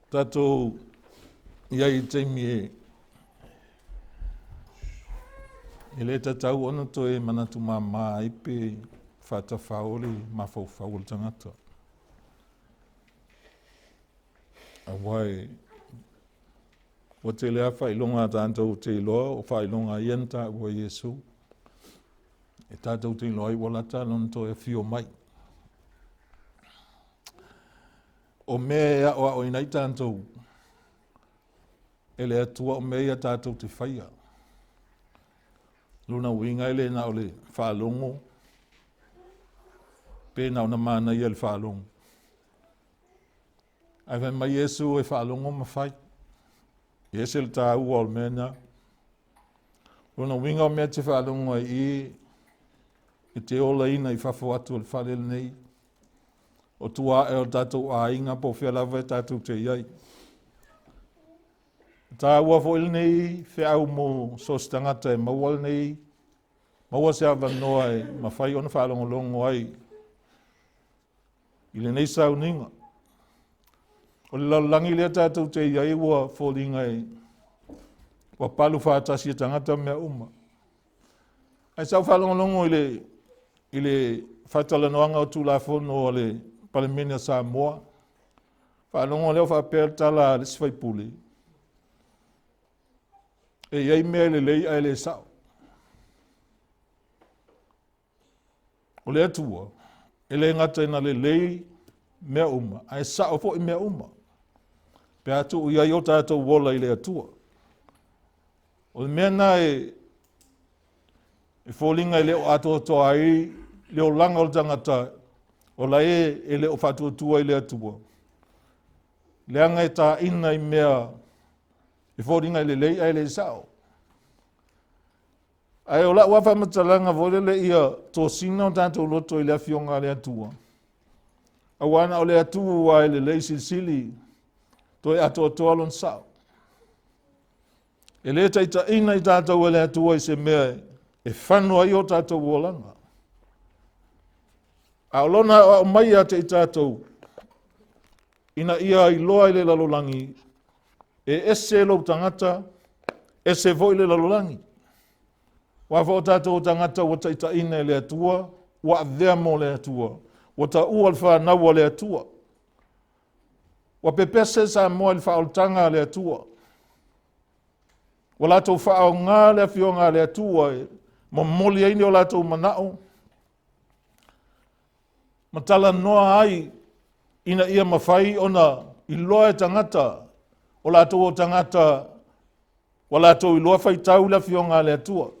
Tatou i ai i taimi e e le tatau ona toe manatu māmā ai pe faatafao le mafaufau o le tagata. Aua e ua tele lava faailoga a tatou te iloa o faailoga ia na taua e Iesu e tatou te iloa ai ua lata lona toe afio mai. O mea e aoaoina ai tatou e le Atua o mea ia tatou te faia. Lona uiga e le na o le faalogo pe na ona manaia le faalogo. Ae fai mai Iesu e faalogo ma fai. E ese le taua o le mea lena. Lona uiga o mea e te faalogo ai i e te olaina i fafo atu o le fale lenei, o tua ae o le tatou aiga po o fea lava e tatou te i ai. E taua foi lenei feau mo so o se tagata e maua lenei, maua se avanoa e mafai ona faalogologo ai i lenei sauniga. O le lalolagi lea tatou te i ai ua foliga e ua palu faatasi e tagata mea uma. Ae sa ou faalogologo i le i le faatalanoaga o Tulafono a le Palemene a Samoa, faalogo lea o faapea le tala a le isi faipule, e i ai mea e lelei ae le sao. O le Atua, e le gata ina lelei mea uma, ae sao foi mea uma, pe a tuu i ai o tatou ola i le Atua. O le mea lena e e foliga e le o atoatoa ai le olaga o le tagata o la e e le o faatuatua i le Atua, leaga e taina i mea e foliga e lelei ae le sao. Ae o lau lava faamatalaga foi lele ia tosina o tatou loto i le Afioga a le Atua, aua na o le Atua e lelei silisili toe atoatoa lona sao. E le taitaiina i tatou e le Atua i se mea e fano ai o tatou olaga. A o lona aoao mai ia te i tatou, ina ia iloa i le lalolagi, e ese lou tagata, ese foi le lalolagi. Aua foi o tatou tagata ua taitaiina e le Atua, ua avea mo le Atua, ua taua le fanau a le Atua. Ua pepese Samoa i le faaolataga a le Atua. Ua latou faaaoga le Afioga a le Atua e momoli ai ni o latou manao ma talanoa ai ina ia mafai ona iloa e tagata o latou o tagata ua latou iloa faitau le Afioga a le Atua.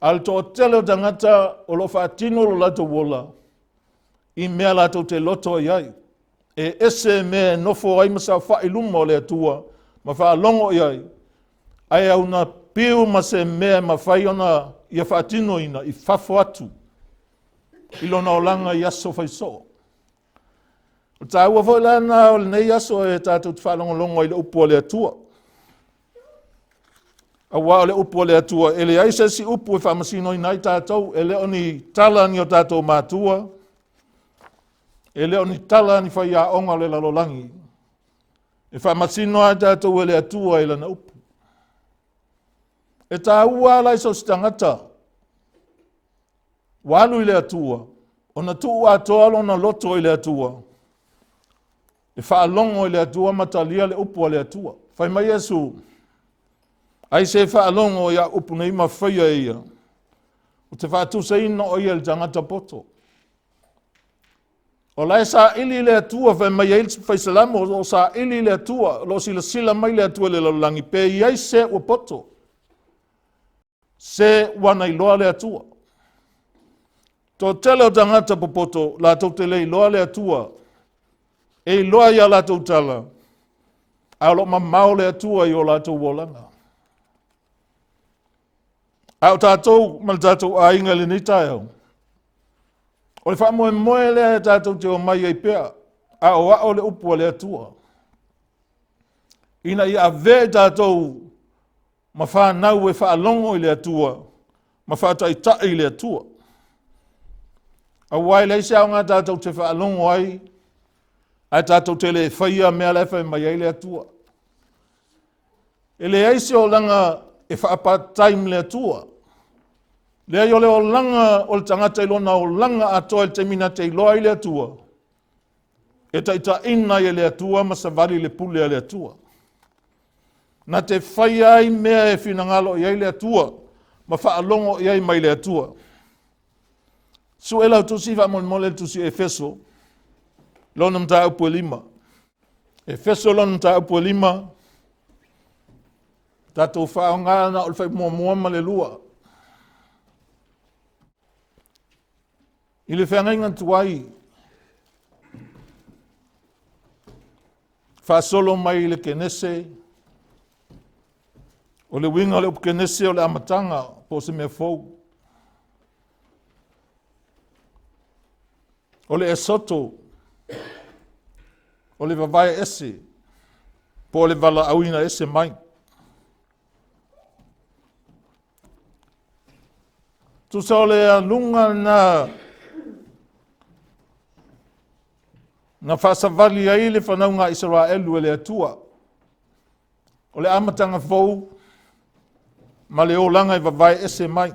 A o le toatele o tagata o lo o faatino lo latou ola i mea latou te loto i ai. E ese mea e nofo ai ma saofai i luma o le Atua ma faalogo i ai, ae auna piu ma se mea e mafai ona ia faatinoina i fafo atu i lona olaga i aso faisoo. O taua foi la na o lenei aso e tatou te faalogologo ai i le upu a le Atua. Aua o le upu a le Atua, e leai se isi upu e faamasinoina ai tatou, e le o ni tala ni o tatou matua, e le o ni tala ni faiaoga o le lalolagi, e faamasino ai tatou e le Atua i lana upu. E taua la i so o se tagata ua alu i le Atua, ona tuu atoa lona loto i le Atua, e faalogo i le Atua ma talia le upu a le Atua. Fai mai Iesu, ai se faalogo i au upu nei ma faia e ia, ou te faatusaina o ia i le tagata poto. O la e saili le Atua, fai mai ai le Faisalamo, o lo o saili le Atua, o lo o silasila mai le Atua i le lalolagi, pe i ai se ua poto, se ua na iloa le Atua. Toatele o tagata popoto latou te le iloa le Atua, e iloa i a latou tala, a o lo o mamao le Atua i o latou olaga. A o tatou ma le tatou aiga i lenei taeao, o le faamoemoe lea e tatou te omai ai pea, a o ao le upu a le Atua, ina ia avea i tatou ma fanau e faalogo i le Atua ma faataitai i le Atua. Aua e leai se aoga tatou te faalogo ai Ae tatou te le faia mea la e fai mai ai le Atua. E leai se olaga e faa-part-time le Atua. Leai, o le olaga o le tagata i lona olaga atoa i le taimi na te iloa ai le Atua, e taitaiina ai e le Atua ma savali le pule a le Atua. Na te faia ai mea e finagalo i ai le Atua ma faalogo i ai mai le Atua. Sue lau tusi faamolemole le tusi Efeso, lona mataupu e 5. Efeso lona mataupu e 5, tatou faaaoga na o le fai muamua ma le lua. I le feagaiga tuai, faasolo mai i le Kenese, o le uiga o le upu Kenese o le amataga po o se mea fou. O le Esoto, o le vavae ese, po o le valaauina ese mai. Tusa o le aluga lena na faasavali ai le fanauga a Isaraelu e le Atua. O le amataga fou ma le olaga e vavae ese mai.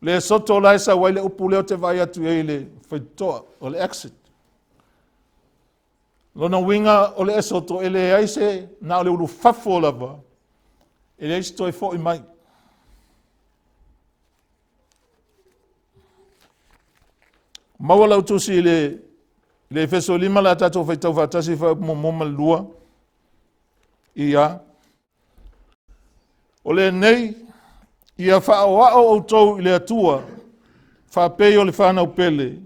Le soto la e sau ai le upu lea ou te vaai atu i ai i le faitotoa, o le exit. Lona uiga o le esoto e leai se, na o le ulufafo lava, e leai se toe foi mai. Maua lau tusi i le Efeso 5 la tatou faitau faatasi fuaiupu muamua ma le lua. Ia. O lenei, ia faaoao outou i le Atua, faapei o le fanau pele,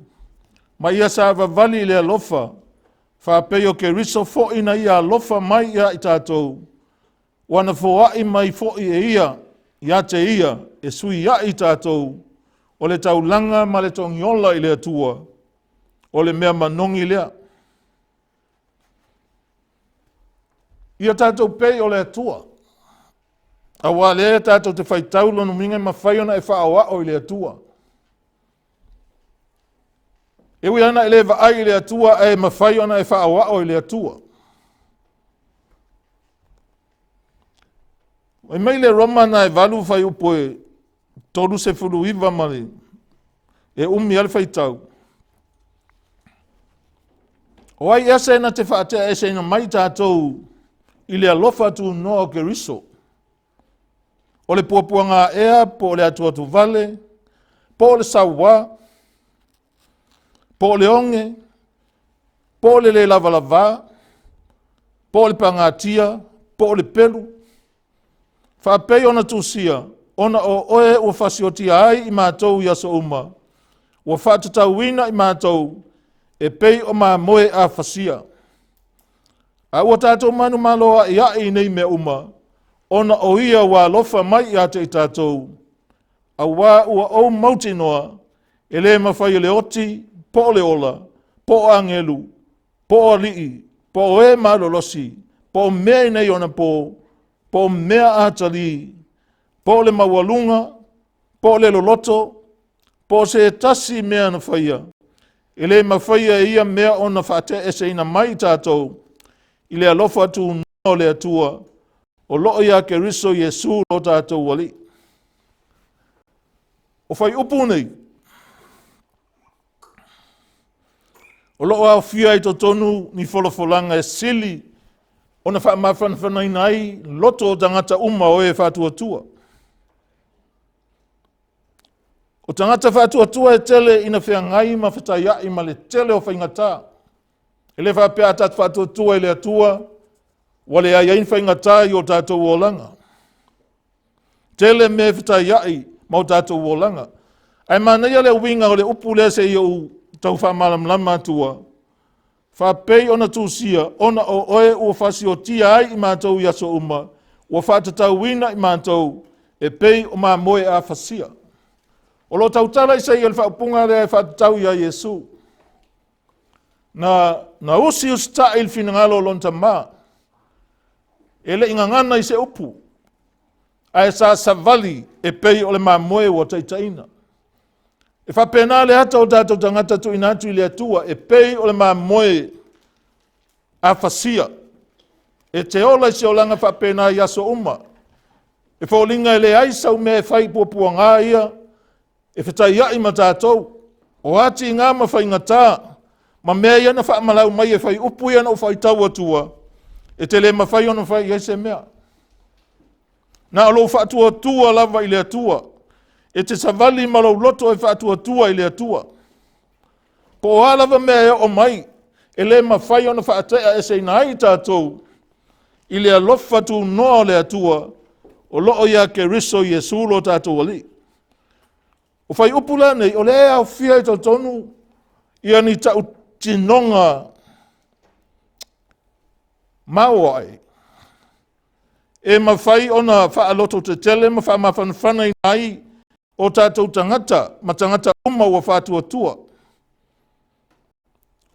ma ia savavali i le alofa, faapei o Keriso foi na ia alofa mai ia i tatou, ua na foai mai foi e ia, ia te ia, e suiai i tatou, o le taulaga ma le togiola i le Atua, o le mea manogi lea. Ia tatou pei o le Atua, aua lea tatou te faitau lona uiga e mafai ona e faaoao i le Atua. E ui ana e le vaai i le Atua, ae mafai ona e faaoao i le Atua. Fai mai le Roma na e 8 fuaiupu e 39 ma le e umi lava le faitau. O ai ea se na te faateaeseina mai tatou i le alofa tunoa o Keriso? O le puapuaga ea, po o le atuatuvale, po o le sauā, po o le oge, po o le le lavalavā, po o le pagatia, po o le pelu, faapei ona tusia, ona o oe ua fasiotia ai i matou i aso uma, ua faatatauina i matou e pei o mamoe afasia. A ua tatou manumalo a'ia'i i nei mea uma, ona o ia ua alofa mai ia te i tatou, auā ua ou mautinoa, e le mafai e le oti, po o le ola, po o agelu, po o alii, po o e malolosi, po o mea i nei ona pō, po o mea atalī, po o le maualuga, po o le loloto, po o se tasi mea na faia, e le mafaia e ia mea ona faateaeseina mai i tatou i le alofa tunoa o le Atua, o loo ia Keriso Iesu lo tatou Alii. O fuaiupu nei, o loo aofia i totonu ni folafolaga e sili ona faamafanafanaina ai loto o tagata uma o e faatuatua. O tagata faatuatua e tele ina feagai ma fetaiai ma le tele o faigata. E le faapea a tatou faatuatua i le Atua, ua leai ai ni faigata i o tatou olaga. Tele mea e fetaiai ma o tatou olaga. Ae manaia le uiga o le upu lea se i ou tau faamalamalama atua, faapei ona tusia, ona o oe ua fasiotia ai i matou i aso uma, ua faatatauina i matou e pei o mamoe afasia. O lo tautala Isaia i le faaupuga lea e faatatau ia Iesu. Na usi usitai i le finagalo o lona tama, e le i gagana i se upu, ae sa savali e pei o le mamoe ua taitaiina. E faapena le ata o tatou tagata tuuina atu i le Atua e pei o le mamoe afasia. E te ola i se olaga faapena i aso uma. E foliga e leai sau mea e fai i puapuaga ia e fetaiai ma tatou. O atiga ma faigata ma mea ia na faamalau mai e fai upu ia na ou faitau atua, e te le mafai ona fai i ai se mea. Na o lou faatuatua lava i le Atua. E te savali ma lou loto e faatuatua i le Atua. Po o a lava mea e oo mai, e le mafai ona faateaeseina ai tatou i le alofa tunoa o le Atua o loo ia Keriso Iesu lo tatou Alii. O fuaiupu la nei, o lea e aofia i totonu ia ni tautinoga maoae e mafai ona faalototetele ma faamafanafanaina ai o tatou tagata ma tagata uma ua faatuatua.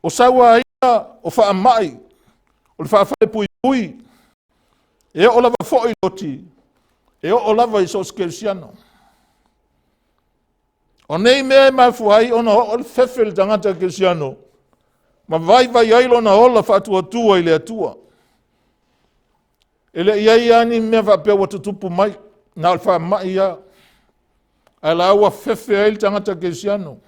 O sauaina, o faamai, o le faafalepuipui, e oo lava foi i oti, e oo lava i so o se kerisiano. O nei mea e mafua ai ona oo le fefe i le tagata kerisiano ma vaivai ai lona ola faatuatua i le Atua. E le i ai lava ni mea faapea ua tutupu mai, na o le faamai lava. Ae la ua fefe ai le tagata kerisiano.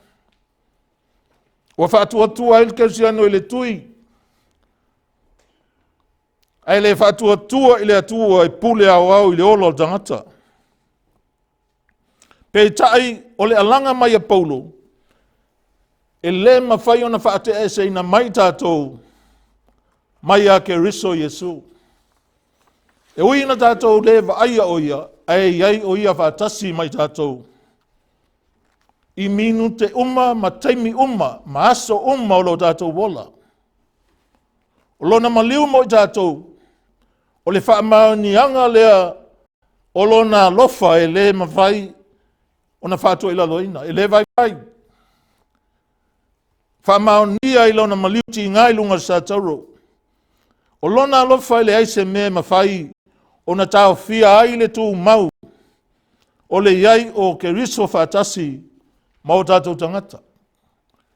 Ua faatuatua ai le kerisiano i le tui, ae le faatuatua i le Atua e pule aoao i le ola o le tagata. Peitai o le alaga mai a Paulo, e le mafai ona faateaeseina mai tatou mai ia Keriso Iesu. E ui ina tatou le vaaia o ia, ae i ai o ia faatasi mai tatou i minute uma ma taimi uma ma aso uma o lo tatou ola. O lona maliu mo i tatou, o le faamaoniaga lea o lona alofa e le mafai ona faatoilaloina, e le vaivai. Faamaonia i lona maliu tiga i luga o le satauro. O lona alofa e leai se mea e mafai ona taofia ai le tumau o le i ai o Keriso faatasi ma o tatou tagata.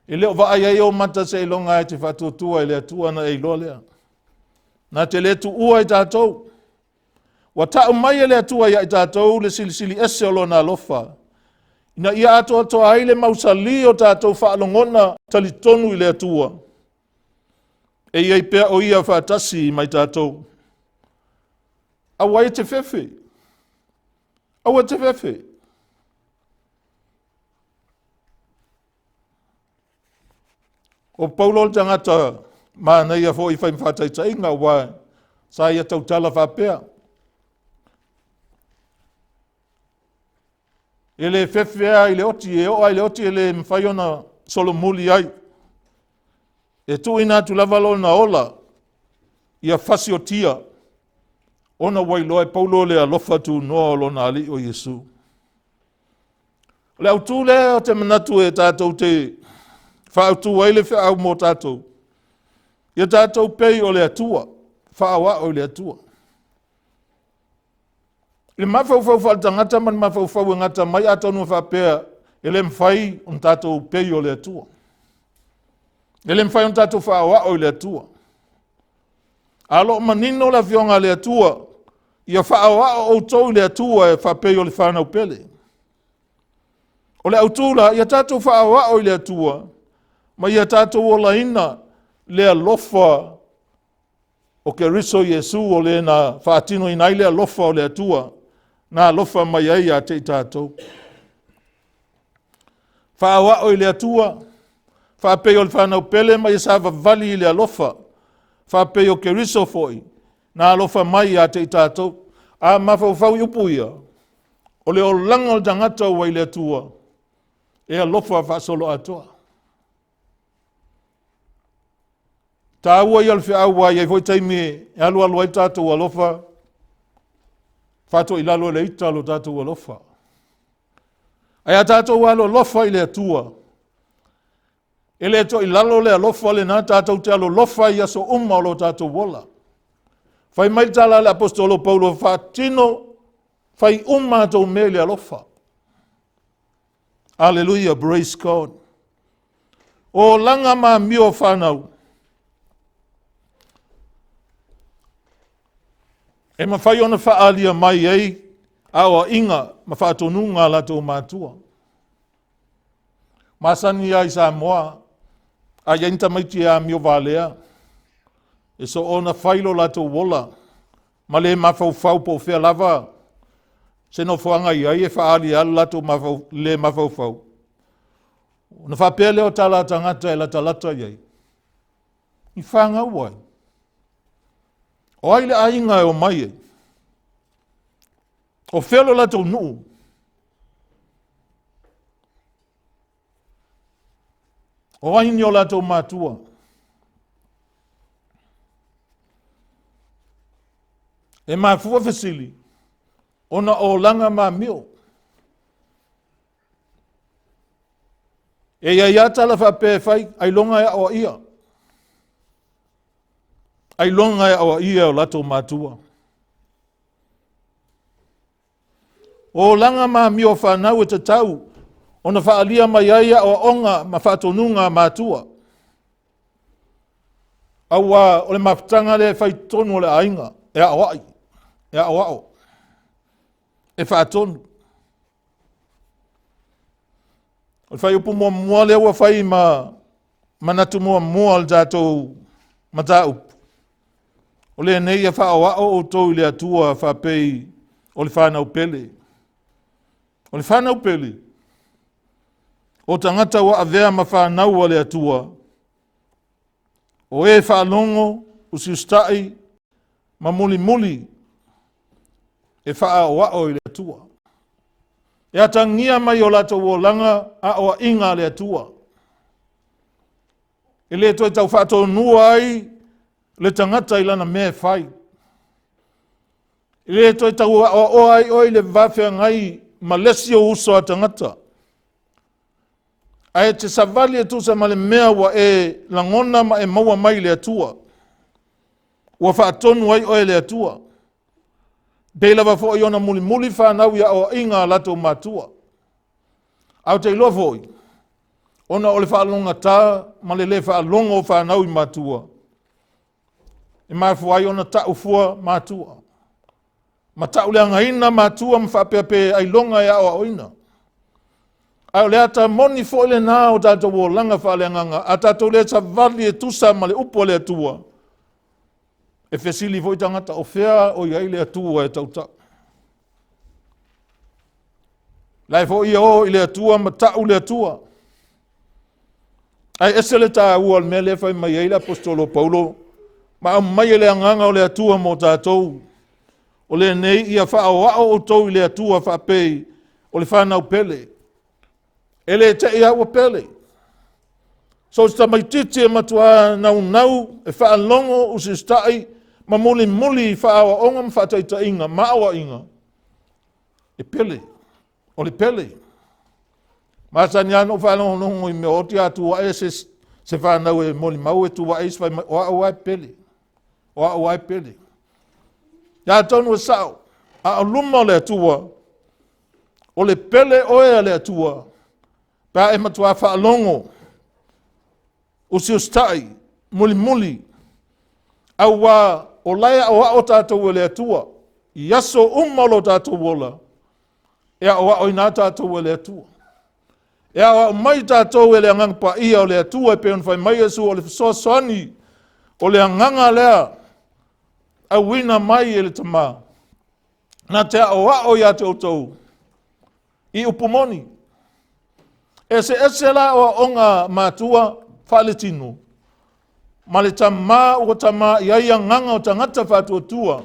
E le o vaai ai ou mata seiloga e te faatuatua i le Atua ona e iloa lea. Na te le tuua i tatou. Ua tau mai e le Atua ia i tatou le silisili ese o lona alofa, ina ia atoatoa ai le mausali o tatou faalogona talitonu i le Atua, e i ai pea o ia faatasi ma i tatou. Aua e te fefe, aua e te fefe. O Paulo le tagata manaia foi fai ma faataitaiga, aua sa ia tautala faapea, e le fefe lava i le oti, e oo lava i le oti e le mafai ona solomuli ai. E tuuina atu lava lona ola ia fasiotia, ona ua iloa e Paulo le alofa tunoa o lona Alii o Iesu. O le autu lea o te manatu e tatou te faautu ai le feau mo tatou, ia tatou pei o le Atua, faaoao i le Atua. I le mafaufau faaletagata ma le mafaufau e gata mai, atonu e faapea e le mafai ona tatou pei o le Atua. E le mafai ona tatou faaoao i le Atua. A o lo o manino le Afioga a le Atua, ia faaoao outou i le Atua e faapei o le fanau pele. O le autu la, ia tatou faaoao i le Atua, ma ia tatou olaina le alofa o Keriso Iesu, o le na faatinoina ai le alofa o le Atua, na alofa mai ai ia te i tatou. Faaoao i le Atua, faapei o le fanau pele ma ia savavali i le alofa, faapei o Keriso foi, na alofa mai ia te i tatou. A mafaufau i upu ia, o le olaga o le tagata ua i le Atua, e alofa faasoloatoa. Taua ia o le feau, ai foi taimi e alualu ai tatou alofa, faatoilalo e le ita lo tatou alofa. Ae a tatou alolofa i le Atua, e le toilalo le alofa lena, tatou te alolofa i aso uma o lo tatou ola. Fai mai le tala a le Aposetolo Paulo, faatino, fai uma atou mea i le alofa. Aleluia, praise God. O olaga ma amio o fanau, e mafai ona faaalia mai ai aoaiga ma faatonuga a latou matua. Masani lava i Samoa, a i ai ni tamaiti e amio valea, e soona fai lo latou ola ma le mafaufau po o fea lava se nofoaga i ai e faaali ai lo latou le mafaufau. Ona faapea lea o tala a tagata e latalata i ai, i fanau ai. O ai le aiga e omai ai? O fea lo latou nuu? O ai ni o latou matua? E mafua fesili, ona o olaga ma amio. E i ai lava tala faapea e fai, ailoga e aoaia. Ailoga e aoaia e o latou matua. O olaga ma amio a fanau e tatau ona faaalia mai ai aoaoga ma faatonuga a matua. Aua o le mafutaga lea e fai tonu o le aiga, e aoai, e aoao, e faatonu. O le fuaiupu muamua lea ua fai ma manatu muamua o le tatou mataupu, o lenei ia faaoao outou i le Atua faapei o le fanau pele. O le fanau pele, o tagata ua avea ma fanau a le Atua, o e faalogo, usiusitai ma mulimuli e faaoao i le Atua. E atagia mai o latou olaga aoaiga a le Atua. E le toe tau faatonua ai le tagata i lana mea e fai. E le toe tau aoaoa ai oe i le vafeagai ma lesi ou uso a tagata. Ae te savali e tusa ma le mea ua e lagona ma e maua mai i le Atua. Ua faatonu ai oe e le Atua. Pei lava foi ona mulimuli fanau i aoaiga a latou matua. Ae ou te iloa foi, ona o le faalogogata ma le le faalogo o fanau i matua, e mafua ai ona tau fua matua, ma tau leagaina matua ma faapea pe ailoga e aoaoina. Ae o le ata moni foi lena o tatou olaga faaleagaga, a tatou le savali e tusa ma le upu a le Atua, e fesili foi tagata, o fea o i ai le Atua e tautau? La e foi e o i le Atua ma tau le Atua. Ae ese le taua o le mea lea e fai mai ai le Aposetolo Paulo, ma aumai e le agaga o le Atua mo tatou, o lenei ia faaoao outou i le Atua faapei o le fanau pele. E le te i lava ua pele. So o se tamaitiiti e matuā naunau e faalogo, usiusitai ma mulimuli i faaaoaoga ma faataitaiga ma aoaiga, e pele, o le pele. Masani lava ona ou faalogologo i mea oti a tu ae se fanau e molimau e tu ae isi fai mai, o au lava e pele, o au lava e pele. Ia atonu e sao, a o luma o le Atua, o le pele oe a le Atua, pe a e matuā faalogo, usiusitai, mulimuli, auā o la e aoao tatou e le Atua i aso uma o lo tatou ola, e aoaoina tatou e le Atua. E aoao mai tatou e le Agaga Paia o le Atua, e pei ona fai mai Iesu, o le fesoasoani o le agaga lea auina mai e le Tama, na te aoao ia te outou i upu moni. Eseese la aoaoga matua faaletino ma le tama ua tama i ai agaga o tagata faatuatua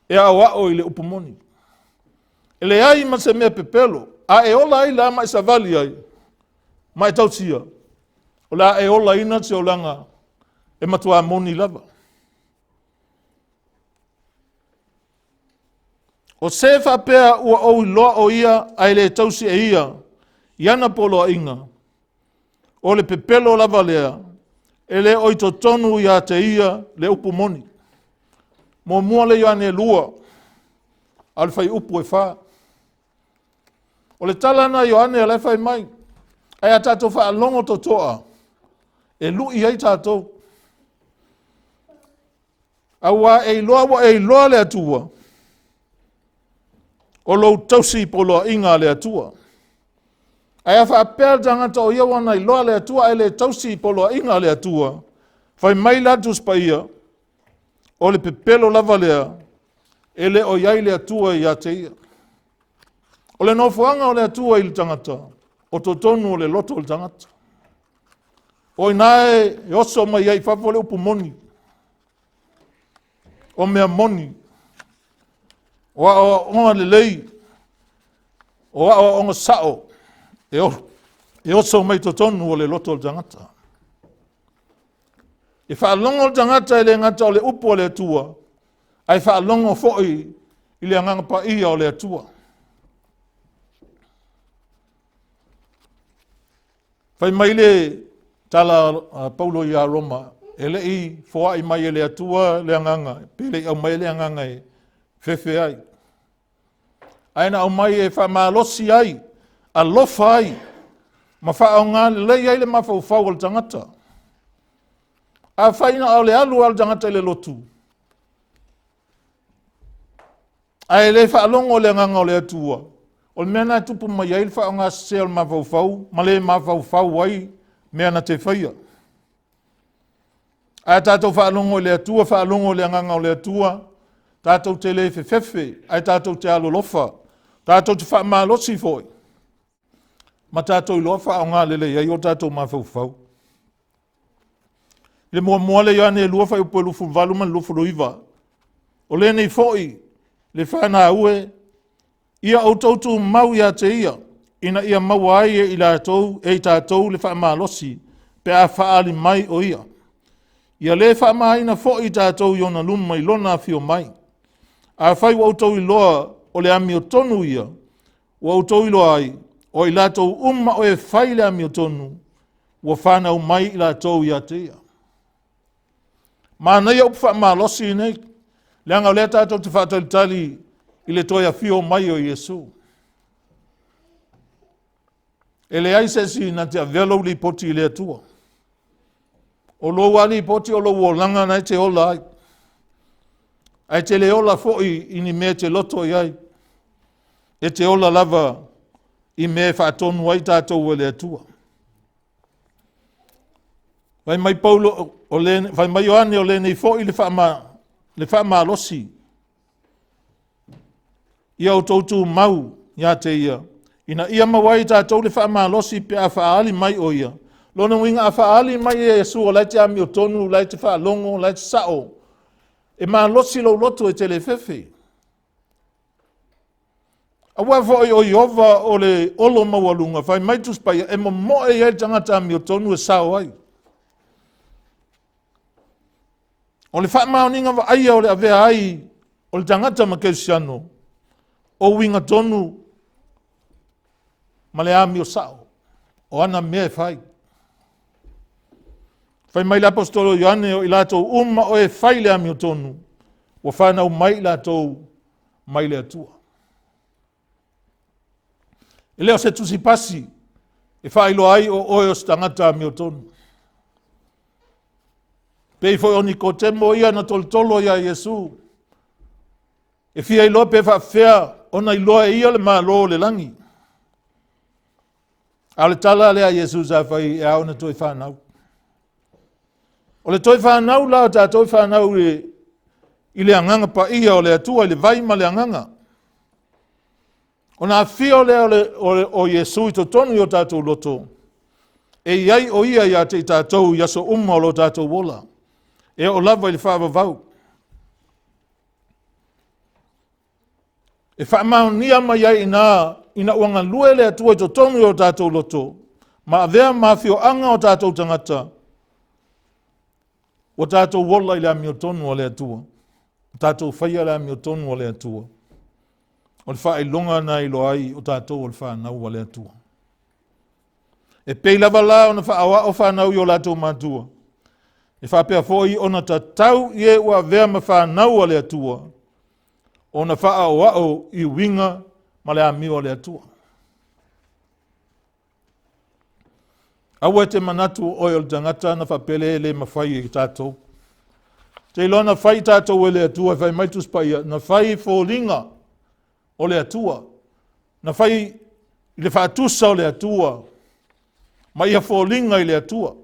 e aoao i le upu moni. E leai ma se mea pepelo, a e ola ai la ma e savali ai, ma e tausia, o le a e olaina se olaga e matua moni lava. O se faapea ua ou iloa o ia ae le tausi e ia i ana poloaiga, o le pepelo lava lea, e le o i totonu ia te ia le upu moni. Muamua le Ioane 2, a o le fuaiupu e 4. O le tala lena a Ioane o la e fai mai, ae a tatou faalogo totoa, e lui ai tatou. Aua e iloa ua e iloa le Atua, o lou tausi poloaiga a le Atua. Ae a faapea le tagata o ia ua na iloa le Atua ae le tausi poloaiga a le Atua, fai mai la le Tusi Paia, o le pepelo lava lea, e le o i ai le Atua ia te ia. O le nofoaga o le Atua i le tagata, o totonu o le loto o le tagata. O i ina e oso mai ai i fafo le upu moni. O mea moni, o aoaoga lelei, o aoaoga sao, e oso mai totonu o le loto o le tagata. E faalogo le tagata e le gata o le upu a le Atua, ae faalogo foi i le Agaga Paia o le Atua. Fai mai le tala a Paulo ia Roma, e le i foai mai e le Atua le agaga, pe le i aumaia le agaga e fefe ai, ae na aumai e faamalosi ai, alofa ai, ma faaaoga lelei ai le mafaufau o le tagata. Afai na o le alu lava o le tagata i le lotu, ae le faalogo i le agaga o le Atua, o le mea lena e tupu mai ai le faaaoga sese o le mafaufau ma le mafaufau ai mea na te faia. Ae a tatou faalogo i le Atua, faalogo i le agaga o le Atua, tatou te le fefefe, ae tatou te alolofa, tatou te faamalosi foi, ma tatou iloa faaaoga lelei ai o tatou mafaufau. I le muamua le Ioane 2 fuaiupu 28 ma le 29, o lenei foi le fanau e, ia outou tumau ia te ia, ina ia maua ai e i latou, e i tatou le faamalosi pe a faaali mai o ia. Ia le faamahaina foi i tatou i ona luma i lona afio mai. Afai ua outou iloa o le amiotonu ia, ua outou iloa ai, o i latou uma o e fai le amiotonu, ua fanau mai i latou ia te ia. Manaia upu faamalosi nei, leaga o lea tatou te faatalitali i le toe afio mai o Iesu. E leai se isi na te avea lou lipoti i le Atua. O lou lava lipoti o lou olaga na e te ola ai. Ae te le ola foi i ni mea e te loto i ai. E te ola lava i mea e faatonu ai tatou e le Atua. Fai mai Paulo, o le, fai mai Ioane, o lenei foi le, faama, le faamalosi. Ia outou tumau ia te ia, ina ia maua ai tatou le faamalosi pe a faaali mai o ia. Lona uiga a faaali mai e Iesu o la e te amiotonu, o la e te faalogo, o la e te sao, e malosi lou loto e te le fefe. Aua foi o Ieova o le olo maualuga, fai mai Tusi Paia, e momoe i ai le tagata amiotonu e sao ai. O le faamaoniga vaaia o le avea ai o le tagata ma kerisiano, o uiga tonu ma le amio sao o ana mea e fai. Fai mai le aposetolo Ioane, o i latou uma o e fai le amiotonu, ua fanau mai i latou mai le Atua. E le o se tusipasi e faailoa ai o oe o se tagata amiotonu. Pei foi o Nikotemo ia na tolotolo ia Iesu, e fia iloa pe faafefea ona iloa e ia le Malo o le lagi. A o le tala lea a Iesu sa fai e ao ona toe fanau. O le toe fanau la o tatou fanau i le agaga paia o le Atua, i le vai ma le agaga. Ona afio lea o Iesu i totonu i o tatou loto, e i ai o ia ia te i tatou i aso uma o lo tatou ola, e oo lava i le faavavau. E faamaonia mai ai ina ina ua galue le Atua i totonu i o tatou loto, ma avea ma afioaga o tatou tagata, ua tatou ola i le amiotonu a le Atua, ua tatou faia le amiotonu a le Atua. O le faailoga na iloa ai o tatou o le fanau a le Atua. E pei lava la ona faaoao fanau i o latou matua, e faapea foi ona tatau i e ua avea ma fanau a le Atua, ona faaoao i uiga ma le amio a le Atua. Aua e te manatu o oe o le tagata na faapele e le mafai e tatou. Te iloa na fai tatou e le Atua e fai mai Tusi Paia, na fai foliga o le Atua, na fai i le faatusa o le Atua, ma ia foliga i le Atua.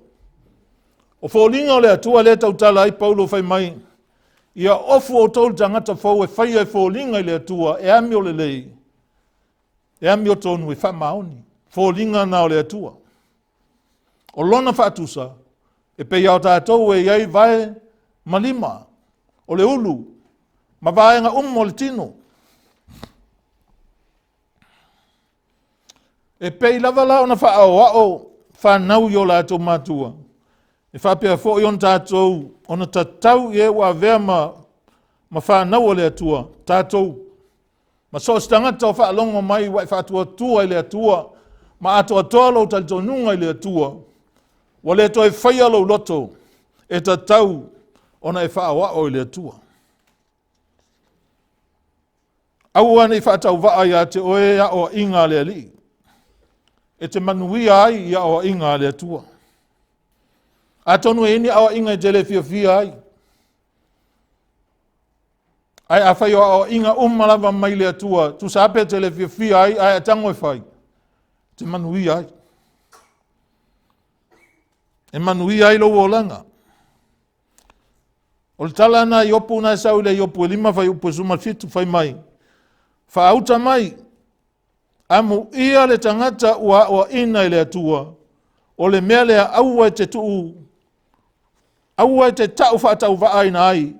O foliga o le Atua lea e tautala ai Paulo fai mai, ia ofu outou le tagata fou e faia e foliga i le Atua, e amio lelei, e amiotonu e faamaoni. Foliga na o le Atua. O lona faatusa, e pei o tatou e i ai vae ma lima, o le ulu ma vaega uma o le tino. E pei lava la ona faaoao fanau i o latou matua, e faapea foi ona tatou, ona tatau i e ua avea ma fanau a le Atua, tatou, ma so o se tagata o faalogo mai ua e faatuatua i le Atua, ma atoatoa lou talitonuga i le Atua, ua le toe faia lou loto, e tatau ona e faaoao i le Atua. Aua ne i faatauvaa ia te oe aoaiga a le Alii, e te manuia ai i aoaiga a le Atua. Atonu e i ai ni aoaiga e te le fiafia ai, ae afai o aoaiga uma lava mai le Atua, tusa lava pe te le fiafia ai, ae tago e fai, te manuia ai. E manuia ai lou olaga. O le tala na Iopu na e sau i le Iopu e 5 fuaiupu e 17 fai mai, faauta mai, amuia le tagata ua aoaina e le Atua, o le mea lea aua e te tuu, aua e te tau faatauvaaina ai,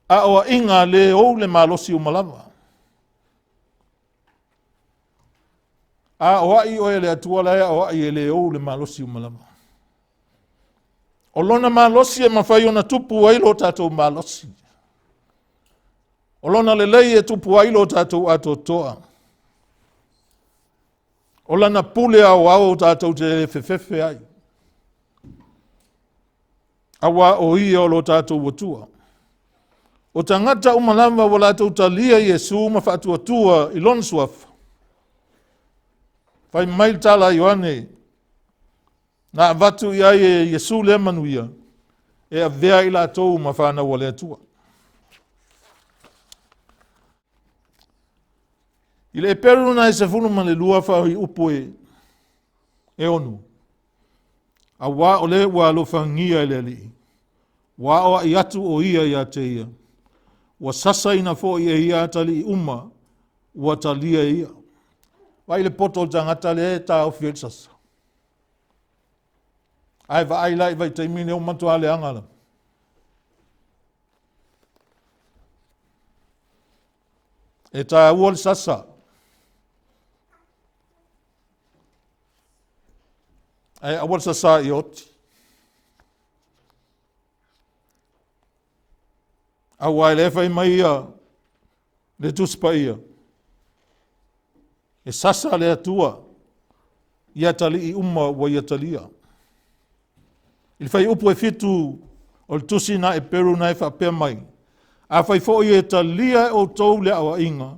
aoaiga le ou le malosi uma lava. Aoai oe e le Atua la e aoai e le ou le malosi uma lava. O lona malosi e mafai ona tupu ai lo tatou malosi. O lona lelei e tupu ai lo tatou atoatoa. O lana pule aoao tatou te fefefe ai. Aua o ia o lo tatou Atua. O tagata uma lava ua latou talia Iesu ma faatuatua i lona suafa. Fai mai le tala a Ioane, na avatu i ai e Iesu lea manuia, e avea i latou ma fanau a le Atua. I le Eperu na e 12 fuaiupu e 6, auā o le ua alofagia e le Alii, ua aoai atu o ia ia te ia, ua sasaina foi e ia atalii uma, ua talia e ia. Vaai le poto o le tagata lea e taofi ai le sasa. Ae vaai la i vaitaimi nei ua matua leaga lava. E taua le sasa. Ae aua le sasa i oti. Aua e le fai mai ia le Tusi Paia, e sasa le Atua i atalii uma ua ia talia. I le fuaiupu e 7 o le tusi na Eperu na e faapea mai, afai foi e talia e outou le aoaiga,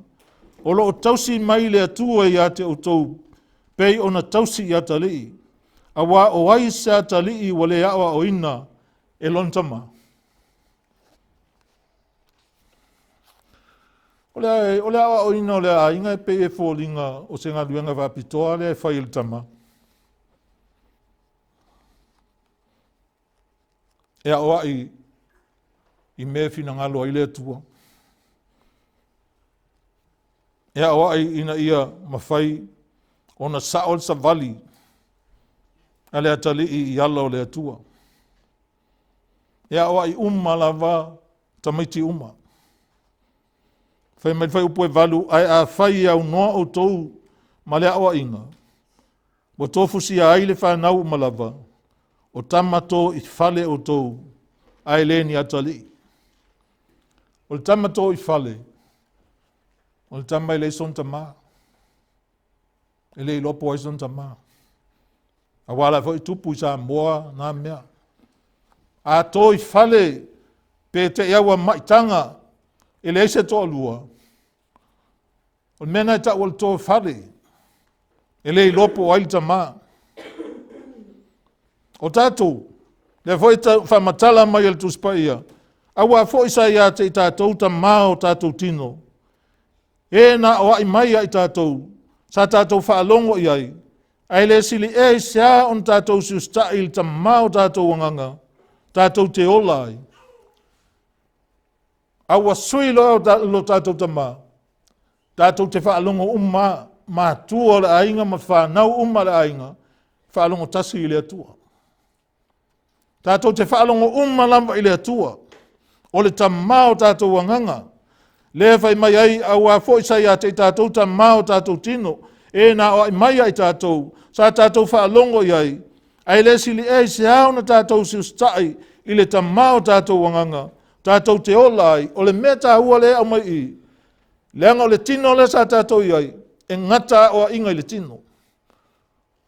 o lo o tausi mai le Atua ia te outou, pei ona tausi i atalii, auā o ai se atalii ua le aoaoina e lona tama? O le aoaoina o le aiga e pei e foliga o se galuega faapitoa lea e fai e le tama. E aoai i mea e finagalo ai le Atua. E aoai ina ia mafai ona sao le savali a le atalii i ala o le Atua. E aoai uma lava tamaiti uma. Fai mai le fuaiupu e 8, ae afai e aunoa outou ma le aoaiga, ua tofusia ai le fanau uma lava, o tama to i fale outou, ae le ni atalii. O le tama to i fale, o le tama e leai sona tama, e le iloa po o ai sona tama. Aua la foi tupu i Samoa nā mea. A to i fale, pe te i aua maitaga, e leai se toalua, o le mea na e tau o le to fale, e le iloa po o ai le tama. O tatou, lea foi faamatala mai e le Tusi Paia, auā foi sa ia te i tatou tamā o tatou tino, e na aoai mai ia i tatou, sa tatou faalogo i ai, ae le sili ea i se a ona tatou usiusitai i le Tamā o tatou agaga, tatou te ola ai. A ua sui loa lo tatou Tamā, tatou te faalogo uma matua o le aiga ma fanau uma a le aiga, faalogo tasi i le Atua. Tatou te faalogo uma lava i le Atua, o le Tamā o tatou agaga, lea e fai mai ai, auā foi sa ia te i tatou tamā o tatou tino, e na aoai mai ia i tatou, sa tatou faalogo i ai, ae le sili ea i se a ona tatou usiusitai i le Tamā o tatou agaga, tatou te ola ai. O le mea taua lea e aumai i i, leaga o le tino lea sa tatou i ai, e gata aoaiga i le tino.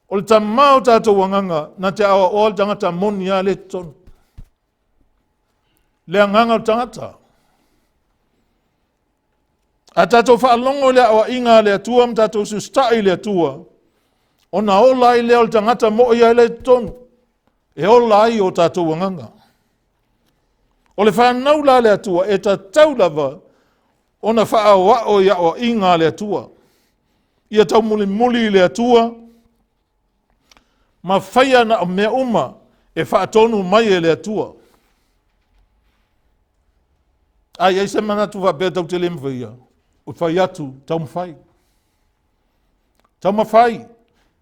O le Tamā o tatou agaga, na te aoaoa le tagata moni lava lea i totonu. Le agaga o le tagata. A tatou faalogo i le aoaiga a le Atua ma tatou usiusitai i le Atua, ona ola ai lea o le tagata moi ai lea i totonu, e ola ai o tatou agaga. O le fanau la a le Atua, e tatau lava ona faaoao i aoaiga a le Atua. Ia taumulimuli i le Atua, ma faia na o mea uma e faatonu mai e le Atua. A i ai se manatu faapea tatou te le mafaia, o fai atu, taumafai. Taumafai.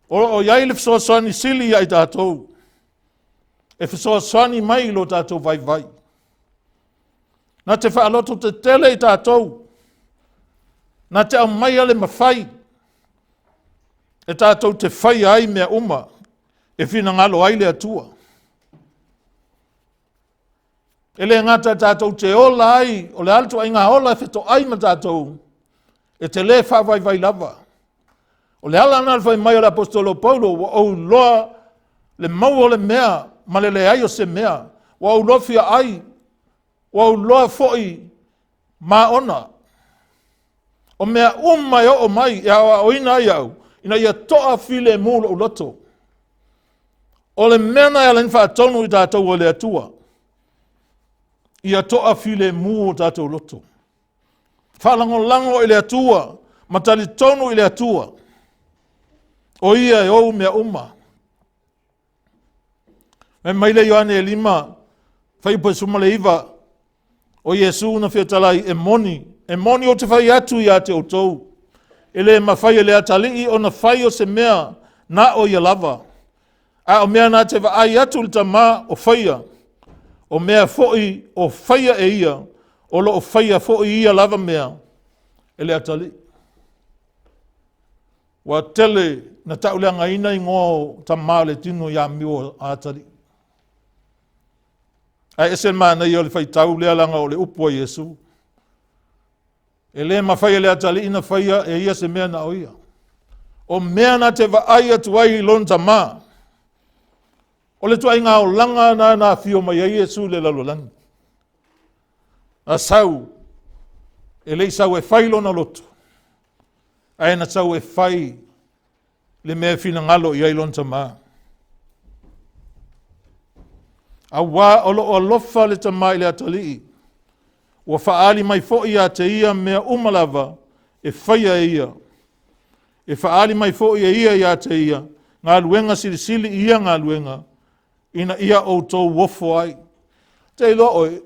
O lo o i ai le fesoasoani sili ia i tatou, e fesoasoani mai i lo tatou vaivai. Na te faaloto tetele i tatou, na te aumaia le mafai e tatou te faia ai mea uma e finagalo ai le Atua. E le gata tatou te ola ai, o le a le ituaiga ola e fetoai ma tatou, e te le faavaivai lava. O le ala lena o le fai mai o le Aposetolo Paulo, ua ou iloa le maua o le mea ma le leai o se mea, ua ou iloa fia ai, ua ou iloa foi maona. O mea uma e oo mai e aoaoina ai au, ina ia toafilemu lou loto. O le mea lena e ala ai ona faatonu i tatou e le Atua, ia toafilemu o tatou loto. Faalagolago i le Atua ma talitonu i le Atua, o Ia e ou mea uma. Fai mai le Ioane 5, fuaiupu 19, o Iesu na fetalai, e moni, e moni ou te fai atu ia te outou, e le mafai e le atalii ona fai o se mea na o ia lava, a o mea na te vaai atu le Tamā o faia, o mea foi o faia e ia, o lo o faia foi ia lava mea e le atalii. Ua tele na tauleagaina igoa o tamā o le tino i amio a atalii. Ae ese le manaia o le faitau lea leaga o le upu a Iesu. E le mafai e le atalii na faia e ia se mea na o ia. O mea na te vaai atu ai i lona tamā. O le ituaiga olaga na na afio mai ai Iesu i le lalolagi. Na sau, e le i sau e fai lona loto, ae na sau e fai le mea e finagalo i ai lona tamā. Auā o lo o alofa le tamā i le atalii, ua faaali mai foi ia te ia mea uma lava e faia e ia. E faaali mai foi e ia ia te ia galuega silisili i ia galuega, ina ia outou ofo ai. Te iloa oe,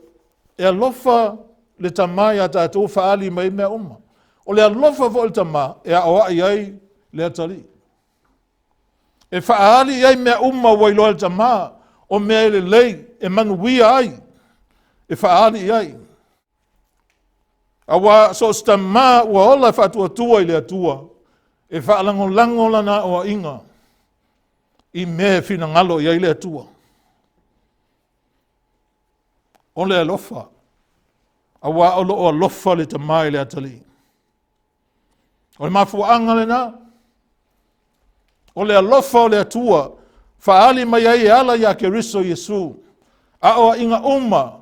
e alofa le tamā ia tatou faaali mai mea uma. O le alofa foi o le tamā e aoai ai le atalii. E faaali i ai mea uma ua iloa e le tamā, o mea e lelei, e manuia ai, e faaali i ai. Auā so o se tamā ua ola e faatuatua i le Atua, e faalagolago lana aoaiga i mea e finagalo i ai le Atua. O le alofa, auā o lo o alofa le tamā i le atalii. O le mafuaaga lena, o le alofa o le Atua, faaali mai ai e ala ia Keriso Iesu, aoaiga uma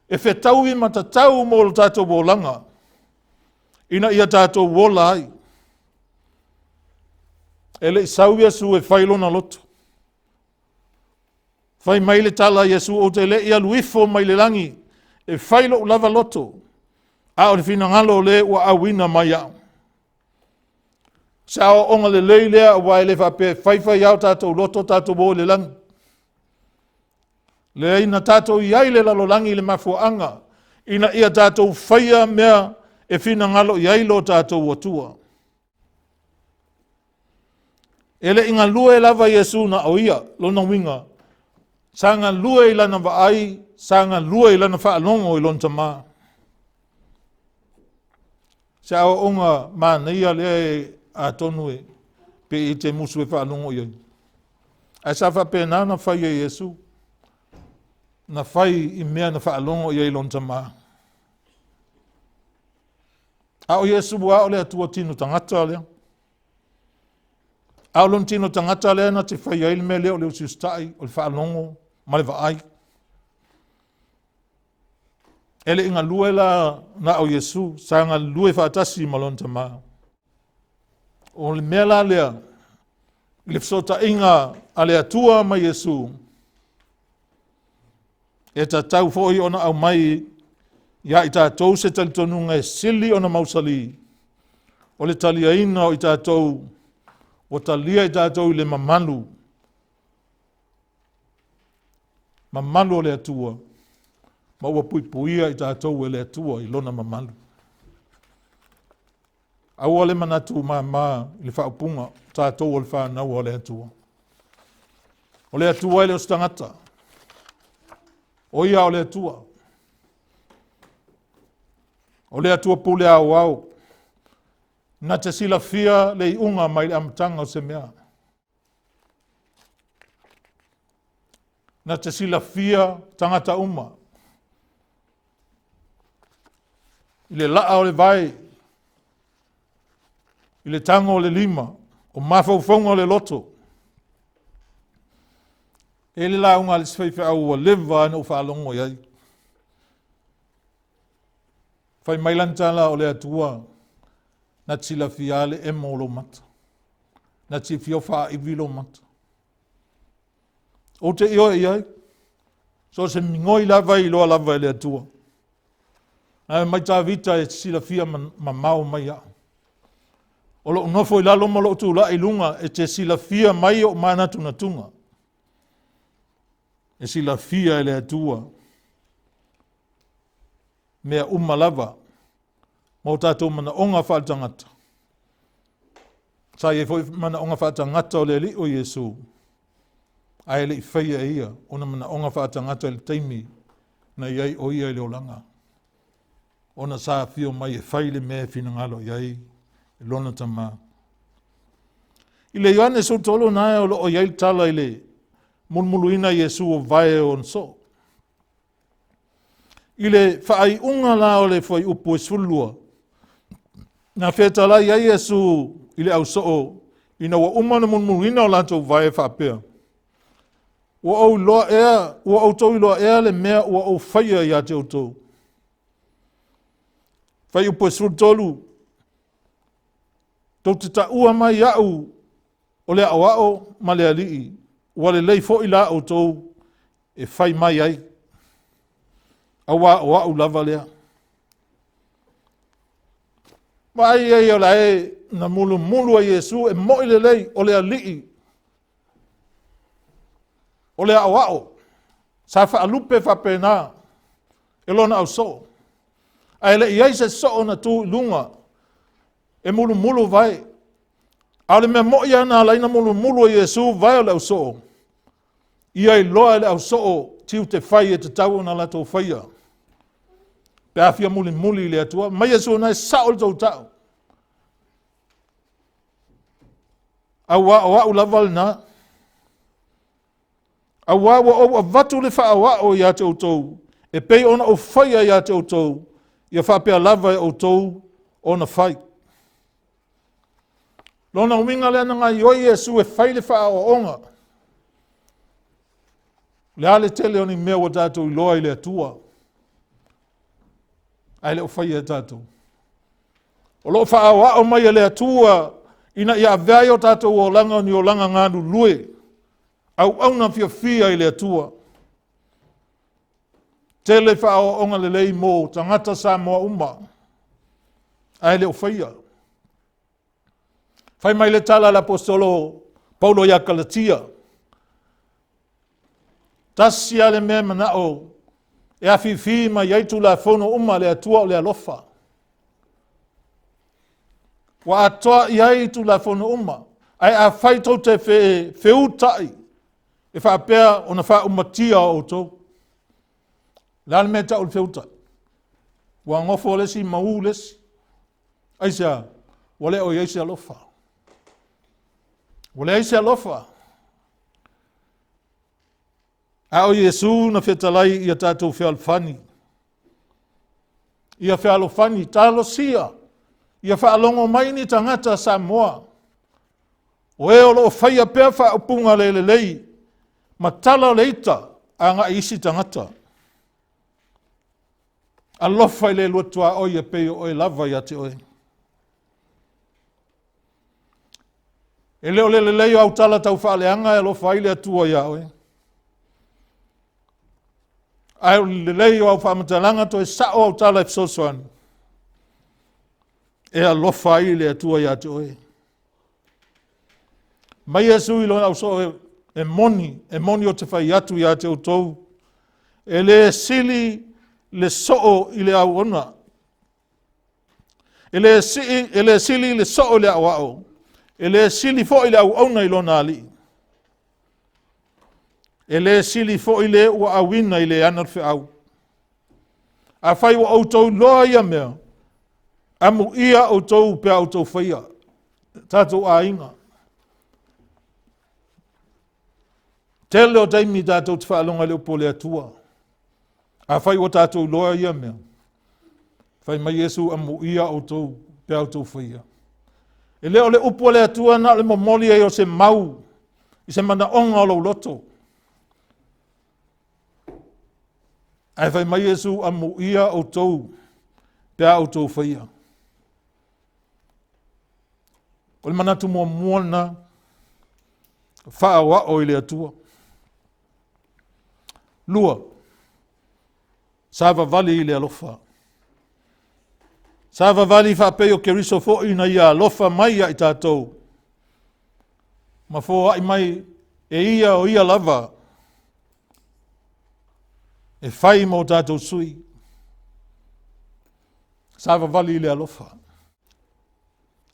e fetaui ma tatau mo lo tatou olaga, ina ia tatou ola ai. E le i sau Iesu e fai lona loto. Fai mai le tala a Iesu, ou te le i alu ifo mai le lagi e fai lou lava loto, a o le finagalo o le ua auina mai au. Se aoaoga lelei lea, aua e le faapea e faifai lava o tatou loto tatou o i le lagi. Leai, na tatou i ai i le lalolagi i le mafuaaga ina ia tatou faia mea e finagalo i ai lo tatou Atua. E le i galue lava Iesu na o ia, lona uiga, sa galue i lana vaai, sa galue i lana faalogo i lona Tama. Se aoaoga manaia lea e atonu e pe i te musu e faalogo i ai. Ae sa faapena ona fai e Iesu, na fai i mea na faalogo i ai lona Tama. A o Iesu lava o le Atua tino tagata lea. A o lona tino tagata lea na te fai ai le mea lea o le usiusitai, o le faalogo ma le vaai. E le i galue la na o Iesu, sa galue faatasi ma lona Tama. O le mea la lea, i le fesootaiga a le Atua ma Iesu, e tatau foi ona aumai ia i tatou se talitonuga e sili ona mausali, o le taliaina o i tatou, ua talia i tatou i le mamalu, mamalu o le Atua, ma ua puipuia i tatou e le Atua i lona mamalu. Aua le manatu mama i le faaupuga, tatou o le fanau a le Atua. O le Atua e le o se tagata. O ia o le Atua. O le Atua pule aoao. Na te silafia le iuga mai le amataga o se mea. Na te silafia tagata uma. I le laa o le vai, i le tago o le lima, o mafaufauga o le loto. E le lauga a le isi faifeau ua leva ona ou faalogo i ai. Fai mai lana tala o le Atua na te silafia le emo o lou mata. Na te silafia o faaivi lou mata. Ou te ioe i ai. So o se migoi lava e iloa lava e le Atua. Ae mai Tavita e silafia mamao mai au. O lou nofo i lalo ma lou tulai i luga e te silafia mai ou manatunatuga. E silafia e le Atua mea uma lava ma o tatou manaoga faaletagata. Sa i ai foi manaoga faatagata o le Alii o Iesu, ae le i faia e ia ona manaoga faatagata i le taimi na i ai o ia i le olaga, ona sa afio mai e fai le mea e finagalo i ai lona Tama. I le Ioane 13 na o lo o i ai le tala i le mulumuluina Iesu o vae o ona soo. I le faaiuga la o le fuaiupu e 12, na fetalai ai Iesu i le ausoo ina ua uma ona mulumuluina o latou vae faapea, ua ou iloa ea, ua outou iloa ea le mea ua ou faia ia te outou. Fuaiupu e 13, tou te taua mai au o le aoao ma le alii, ua lelei foi la outou e fai mai ai, aua o au lava lea. Vaai ai o la e na mulumulu ai Iesu e moi lelei o le alii, o le aoao, sa faalupe faapena e lona ausoo. Ae le i ai se soo na tu i luga e mulumulu vae. A o le mea moi lava na ala ai ona mulumulu e Iesu vae o le ausoo, ia iloa e le ausoo tiute fai e tatau ona latou faia. Pe a fia mulimuli i le Atua, mai Iesu na e sao le tou tau. Aua o au lava lena. Aua ua ou avatu le faaoao ia te outou, e pei ona ou faia ia te outou, ia faapea lava e outou ona fai. Lona uiga lea na gaioi Iesu e fai le faaoaoga. Le a le tele o ni mea ua tatou iloa i le Atua, ae le o faia e tatou. O lo o faaoao mai e le Atua ina ia avea ai o tatou olaga o ni olaga galulue. Auauna fiafia i le Atua. Tele faaoaoga lelei mo tagata Samoa uma, ae le o faia. Fai mai le tala a le Aposetolo Paulo ia Kalatia, tasi lava le mea e manao e afifi mai ai Tulafono uma a le Atua o le alofa. Ua atoa i ai Tulafono uma, ae afai tou te feuta'i e faapea ona faaumatia outou. O le a le mea e tau o le feuta'i? Ua nofo le isi ma u le isi. Aisea? Ua le o i ai se alofa. Ua leai se alofa. A o Iesu na fetalai ia tatou fealofani. Ia fealofani, talosia, ia faalogo mai ni tagata Samoa, o e o lo o faia pea faaupuga le lelei ma tala o le ita agai isi tagata. Alofa i le lua tuaoi e pei o oe lava ia te oe. E le o le lelei o au tala taufaaleaga e alofa ai le Atua ia oe. Ae o le lelei o au faamatalaga toe sao au tala e fesoasoani, e alofa ai le Atua ia te oe. Mai Iesu i lona ausoo e moni, e moni ou te fai atu ia te outou, e le sili le soo i le auauna, e le sili le soo i le aoao, e le sili foi le auauna i lona alii. E le sili foi le ua auina i le ana le feau. Afai ua outou iloa ia mea, amuia outou pe a outou faia. Tatou aiga. Tele o taimi tatou te faalogo i le upu o le Atua. Afai ua tatou iloa ia mea, fai mai Iesu, amuia outou pe a outou faia. E le o le upu a le Atua na o le momoli ai o se mau i se manaoga o lou loto. Ae fai mai Iesu, amuia outou pe a outou faia. O le manatu muamua lena, faaoao i le Atua. 2, savavali i le alofa. Savavali faapei o Keriso foi ina ia alofa mai ia i tatou, ma foai mai e ia o ia lava e fai mo tatou sui. Savavali i le alofa.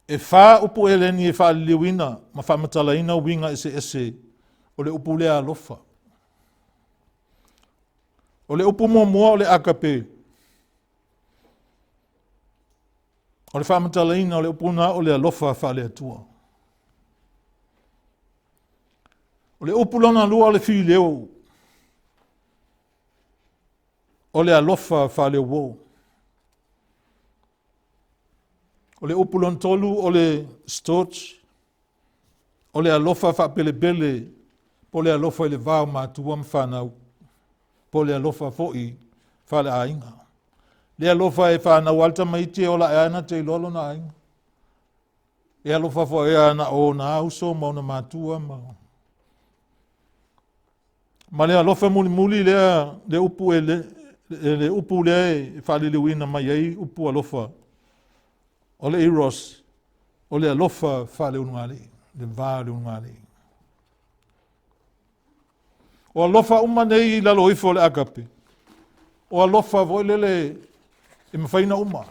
E 4 upu eleni e faaliliuina ma faamatalaina uiga eseese o le upu lea alofa. O le upu muamua o le agape. O le faamatalaina o le upu na o le alofa faale-Atua. O le upu lona lua o le fileo, o le alofa faale-uo. O le upu lona tolu o le storge, o le alofa faapelepele, po o le alofa i le va o matua ma fanau, po o le alofa foi faaleaiga. Le alofa e fanau lava le tamaiti e ola ae lava na te iloa lona aiga. E alofa foi ia na o ona uso ma ona matua ma le alofa mulimuli lea le upu e le upu lea e faaliliuina mai ai upu alofa o le eros, o le alofa faaleulugalii, le va o le ulugalii. O alofa uma nei i lalo ifo o le agape, o alofa foi lele e mafai ona uma.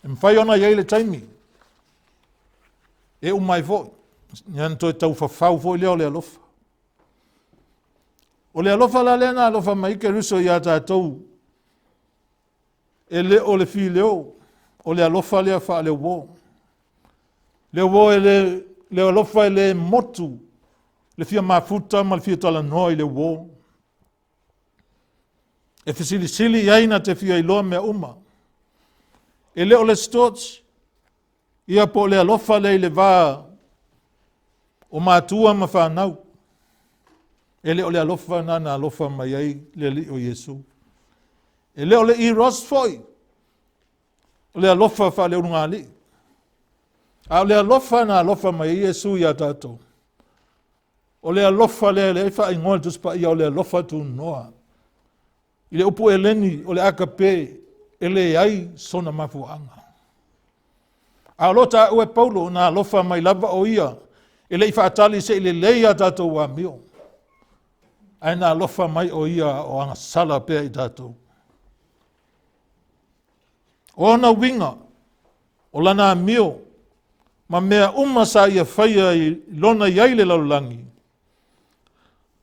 E mafai ona i ai le taimi e uma ai foi, ia toe taufafau foi lea o le alofa. O le alofa la lea na alofa mai Keriso ia tatou, e le o le fileo, o le alofa lea faaleuo. Le uo e le, le alofa e le motu le fia mafuta ma le fia talanoa i le uo. E fesilisili i ai na te fia iloa mea uma. E le o le storge, ia po o le alofa lea i le va o matua ma fanau. E le o le alofa na na alofa mai ai le Alii o Iesu. E le o le eros foi, o le alofa faaleulugalii. A o le alofa na alofa mai ai Iesu ia tatou. O le alofa lea lea e faaigoa le Tusi Paia o le alofa tunoa. I le upu Eleni o le agape e leai sona mafuaaga. A o lo o taua e Paulo na alofa mai lava o ia e le i faatali se i lelei a tatou amio, ae na alofa mai o ia o agasala pea i tatou. O ona uiga, o lana amio, ma mea uma sa ia faia i lona i ai le lalolagi,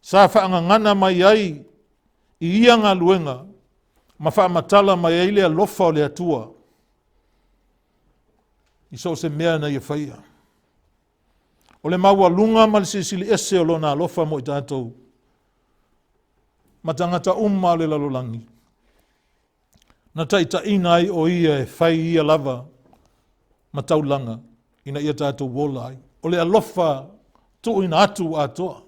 sa faagagana mai ai i ia galuega ma faamatala mai ai le alofa o le Atua i so o se mea na ia faia. O le maualuga ma le silisili ese o lona alofa mo i tatou ma tagata uma o le lalolagi, na taitaiina ai o ia e fai ia lava ma taulaga ina ia tatou ola ai. O le alofa tuuina atu atoa.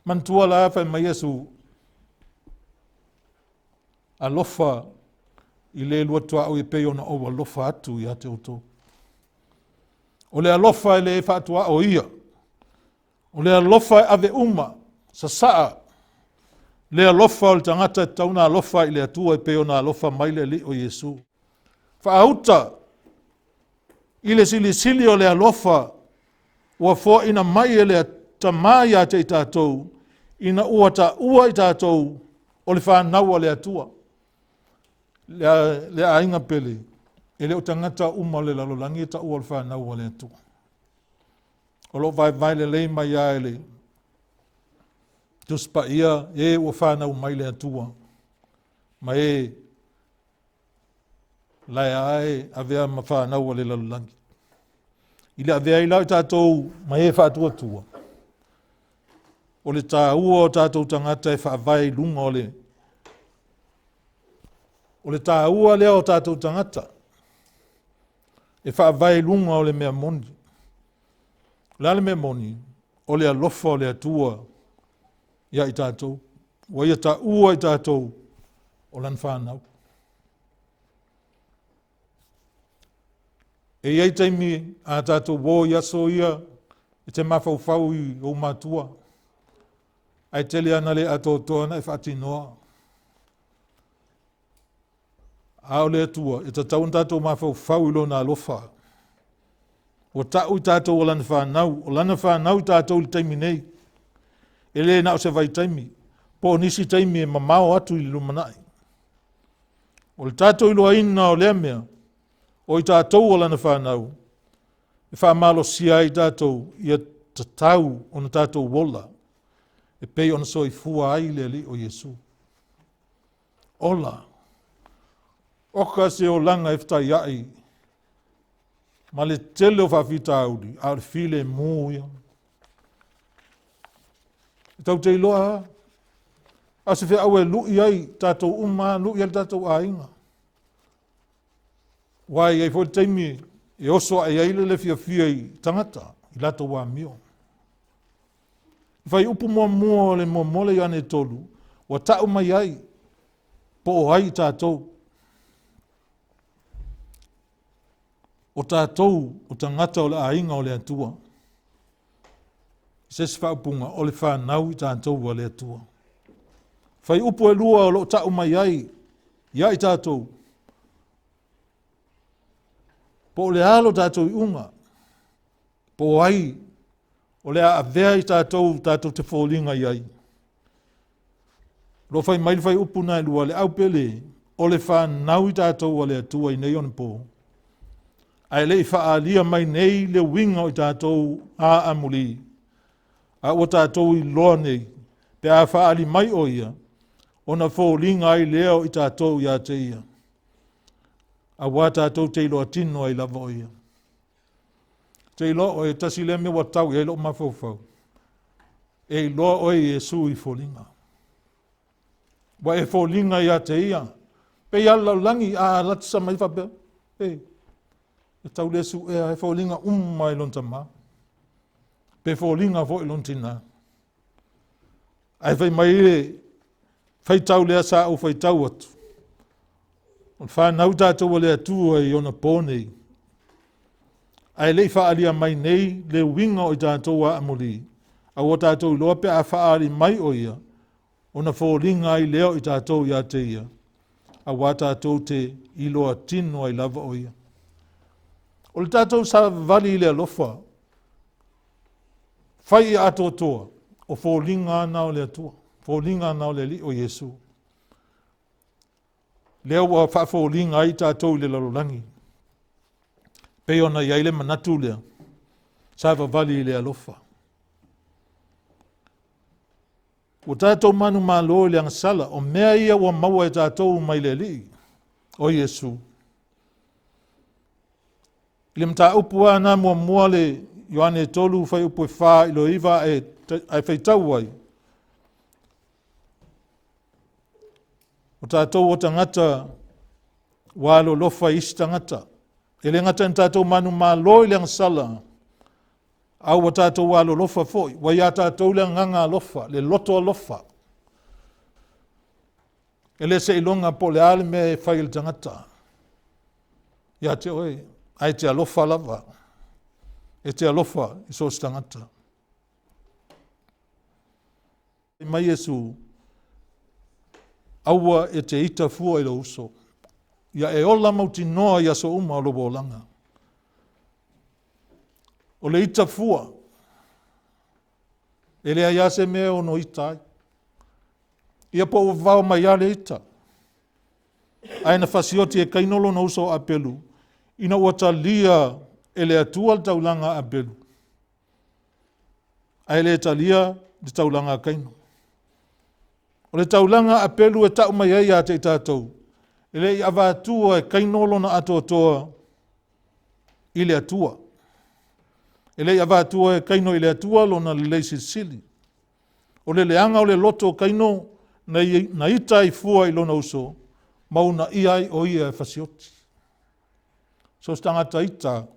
Manatua la fai mai Iesu, alofa i le lua tuaoi e pei ona ou alofa atu ia te outou. O le alofa e le faatuaʻo ia. O le alofa e ave uma, sasaa le alofa o le tagata e tatau ona alofa i le Atua e pei ona alofa mai le Alii o Iesu. Faauta i le silisili o le alofa ua foaina mai e le Tamā ia te i tatou, ina ua taua i tatou o le fanau a le Atua. Le aiga pele, e le o tagata uma o le lalolagi e taua o le fanau a le Atua. O lo o vaevae lelei mai lava e le Tusi Paia e ua fanau mai le Atua, ma e lae lava e avea ma fanau a le lalolagi. I le avea ai la o tatou ma e faatuatua, o le taua o tatou tagata e faavae i luga o le o le taua lea o tatou tagata e faavae i luga o le mea moni. O le a le mea moni? O le alofa o le Atua ia i tatou. Ua ia taua i tatou o lana fanau. E i ai taimi a tatou o i aso ia e te mafaufau i ou matua, ae tele ana le atoatoa na e faatinoa. A o le Atua, e tatau ona tatou mafaufau i Lona alofa. Ua tau i tatou o Lana fanau, o Lana fanau i tatou i le taimi nei. E le na o se vaitaimi, po o nisi taimi e mamao atu i le lumanai. O le tatou iloaina o lea mea, o i tatou o Lana fanau, e faamalosia ai tatou ia tatau ona tatou ola, e pei ona soifua ai le Alii o Iesu. Ola. Oka se olaga e fetaiai ma le tele o faafitauli, a o le filemu ia. E tatou te iloa lava, a o se feau e lui ai tatou uma, lui ai le tatou aiga. Aua e i ai foi le taimi e oso ae ai le le fiafia i tagata, i latou amio. Fuaiupu muamua o le muamua le Ioane 3, ua tau mai ai po o ai i tatou. O tatou o tagata o le aiga o le Atua. Se isi faaupuga, o le fanau i tatou a le Atua. Fuaiupu e lua o lo o tau mai ai ia i tatou, po o le a lo tatou iuga, po o ai o le a avea i tatou tatou te foliga i ai. O lo o fai mai le fuaiupu na e lua, le aupele, o le fanau i tatou a le Atua i nei onapo, ae le i faaalia mai nei le uiga o i tatou a amuli, a ua tatou iloa nei, pe a faaali mai o ia, ona foliga ai lea o i tatou ia te ia, aua tatou te iloa tino ai lava o ia. Te iloa oe, tasi lea mea ua tau i ai lou mafaufau, e iloa oe Iesu i foliga. Ua e foliga ia te ia. Pei lava le lalolagi, a latasa mai faapea, e, e tau le suea, e foliga uma i lona tamā. Pe foliga foi i lona tinā. Ae fai mai le faitau lea sa ou faitau atu, o le fanau tatou a le Atua i ona po nei, ae le i faaalia mai nei le uiga o i tatou a amuli. A ua tatou iloa pe a faaali mai o ia, ona foliga ai lea o i tatou ia te ia, auā tatou te iloa tino ai lava o ia. O le tatou savavali i le alofa, fai ia atoatoa, o foliga na o le Atua, foliga na o le Alii o Iesu. Lea ua faafoliga ai tatou i le lalolagi. Pei ona i ai le manatu lea, savavali i le alofa. Ua tatou manumalo i le agasala, o mea ia ua maua e tatou mai le Alii, o Iesu. I le mataupu lava na muamua le Ioane 3 fuaiupu e 4 i le 9 ae faitau ai, o tatou o tagata ua alolofa i isi tagata. E le gata ina tatou manumalo i le agasala, a ua tatou alolofa foi, ua iā tatou le agaga alofa, le loto alofa. E le seiloga po o le a le mea e fai e le tagata ia te oe, ae e te alofa lava. E te alofa i so o se tagata. Mai Iesu, aua e te ita fua i lou uso. Ia e ola mautinoa i aso uma o lou olaga. O le ita fua, e leai lava se mea e ono ita ai. Ia po ua vavao mai lava le ita, ae na fasioti e Kaino lona uso o Apelu, ina ua talia e le Atua le taulaga a Apelu, ae le talia le taulaga a Kaino. O le taulaga a Apelu e tau mai ai ia te i tatou, e le i avatua e Kaino lona atoatoa i le Atua. E le i avatua e Kaino i le Atua lona lelei silisili. O le leaga o le loto o Kaino na ita ai fua i lona uso, ma uunaia ai o ia e fasioti. So o se tagata ita,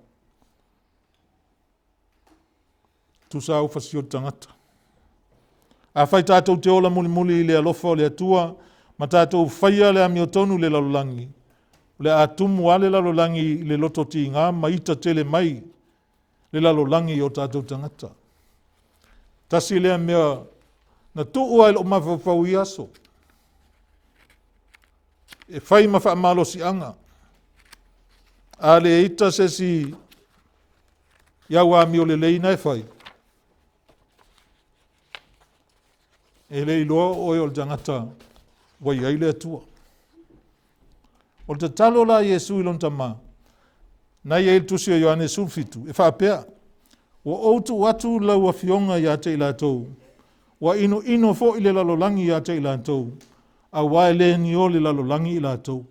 tusa au fasioti tagata. Afai tatou te ola mulimuli i le alofa o le Atua, ma tatou faia le amiotonu i le lalolagi, o le a tumu lava le lalolagi i le loto tiga ma ita tele mai le lalolagi i o tatou tagata. Tasi lea mea na tuu lava i lou mafaufau i ia aso, e fai ma faamalosiaga. A le ita se isi i au amio lelei na e fai, e le iloa o oe o le tagata ua i ai le Atua. O le tatalo la a Iesu i lona Tama, na i ai le tusi o Ioane 17, e faapea, ua ou tuu atu lau afioga ia te i latou, ua inoino foi le lalolagi ia te i latou, auā e le nio le lalolagi i latou.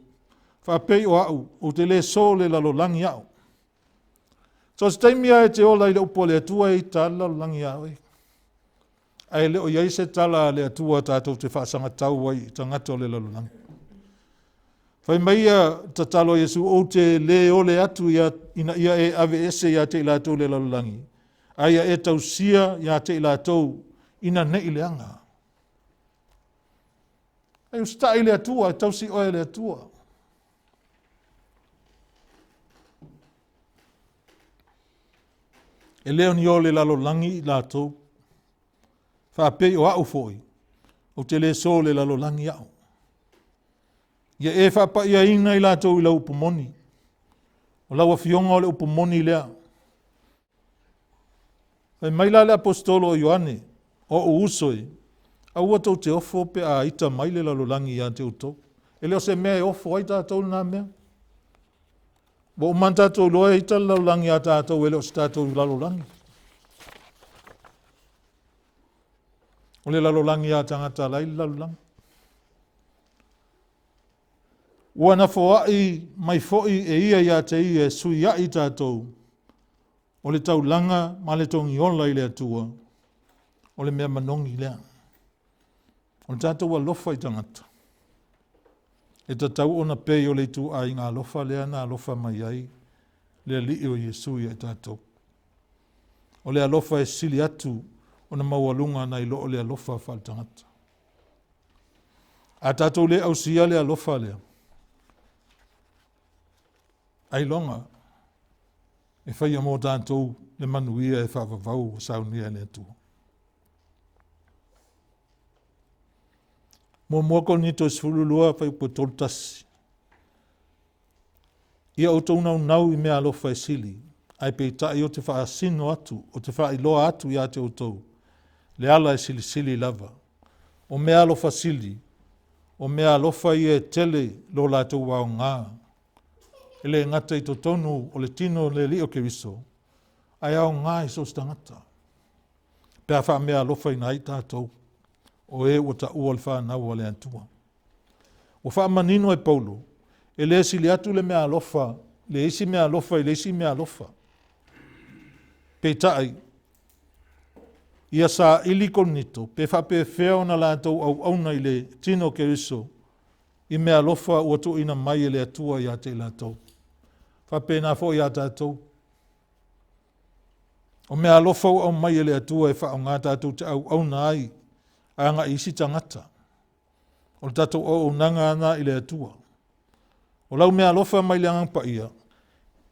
Faapei o au, ou te le so le lalolagi au. So o se taimi lava e te ola i le upu a le Atua e ita lava le lalolagi ia oe. Ae le o i ai se tala a le Atua tatou te faasagatau ai i tagata o le lalolagi. Fai mai ia tatalo a Iesu, ou te le ole atu ia, ina ia e aveese ia te i latou le lalolagi, a ia e tausia ia te i latou ina ne i leaga. E usitai le Atua, e tausi oe e le Atua. E le o ni o le lalolagi i latou. Faapei o au foi, ou te le so le lalolagi au. Ia e faapaiaina i latou i lau upu moni. O lau afioga o le upu moni lea. Fai mai la le aposetolo o Ioane, o ou uso e, aua tou te ofo pe a ita mai le lalolagi ia te outou. E le o se mea e ofo ai tatou lena mea. Ua uma ona tatou iloa e ita le lalolagi ia tatou, e le o se tatou lalolagi. O le lalolagi a tagata la i le lalolagi. Ua nafoai mai foi e ia ia te ia e suiai tatou, o le taulaga ma le togiola i le Atua, o le mea manogi lea. O le tatou alofa i tagata, e tatau ona pei o le ituaiga alofa lea na alofa mai ai le Alii o Iesu ia i tatou. O le alofa e sili atu ona maualuga nai lo o le alofa faaletagata. A tatou le ausia le alofa lea, ailoga e faia mo tatou le manuia e faavavau ua saunia e le Atua. Muamua Korinito 12, fuaiupu 31. Ia outou naunau i mea alofa e sili, ae peitai ou te faasino atu, ou te faailoa atu ia te outou, le ala e silisili lava. O mea alofa sili, o mea alofa ia e tele lo latou aoga, e le gata i totonu o le tino o le Alii o Keriso, ae aoga i so o se tagata, pe a faameaalofaina ai tatou, o e ua taua o le fanau a le Atua. Ua faamanino e Paulo, e le sili atu le meaalofa le isi meaalofa i le isi meaalofa. Peitai, ia saili Korinito pe faapefea ona latou auauna i le tino o Keriso i meaalofa ua tuuina mai e le Atua ia te i latou. Faapena foi ia tatou. O meaalofa ua aumai e le Atua e faaaoga tatou te auauna ai agai i isi tagata. O le tatou auaunaga lena i le Atua. O lau meaalofa mai le Agaga Paia,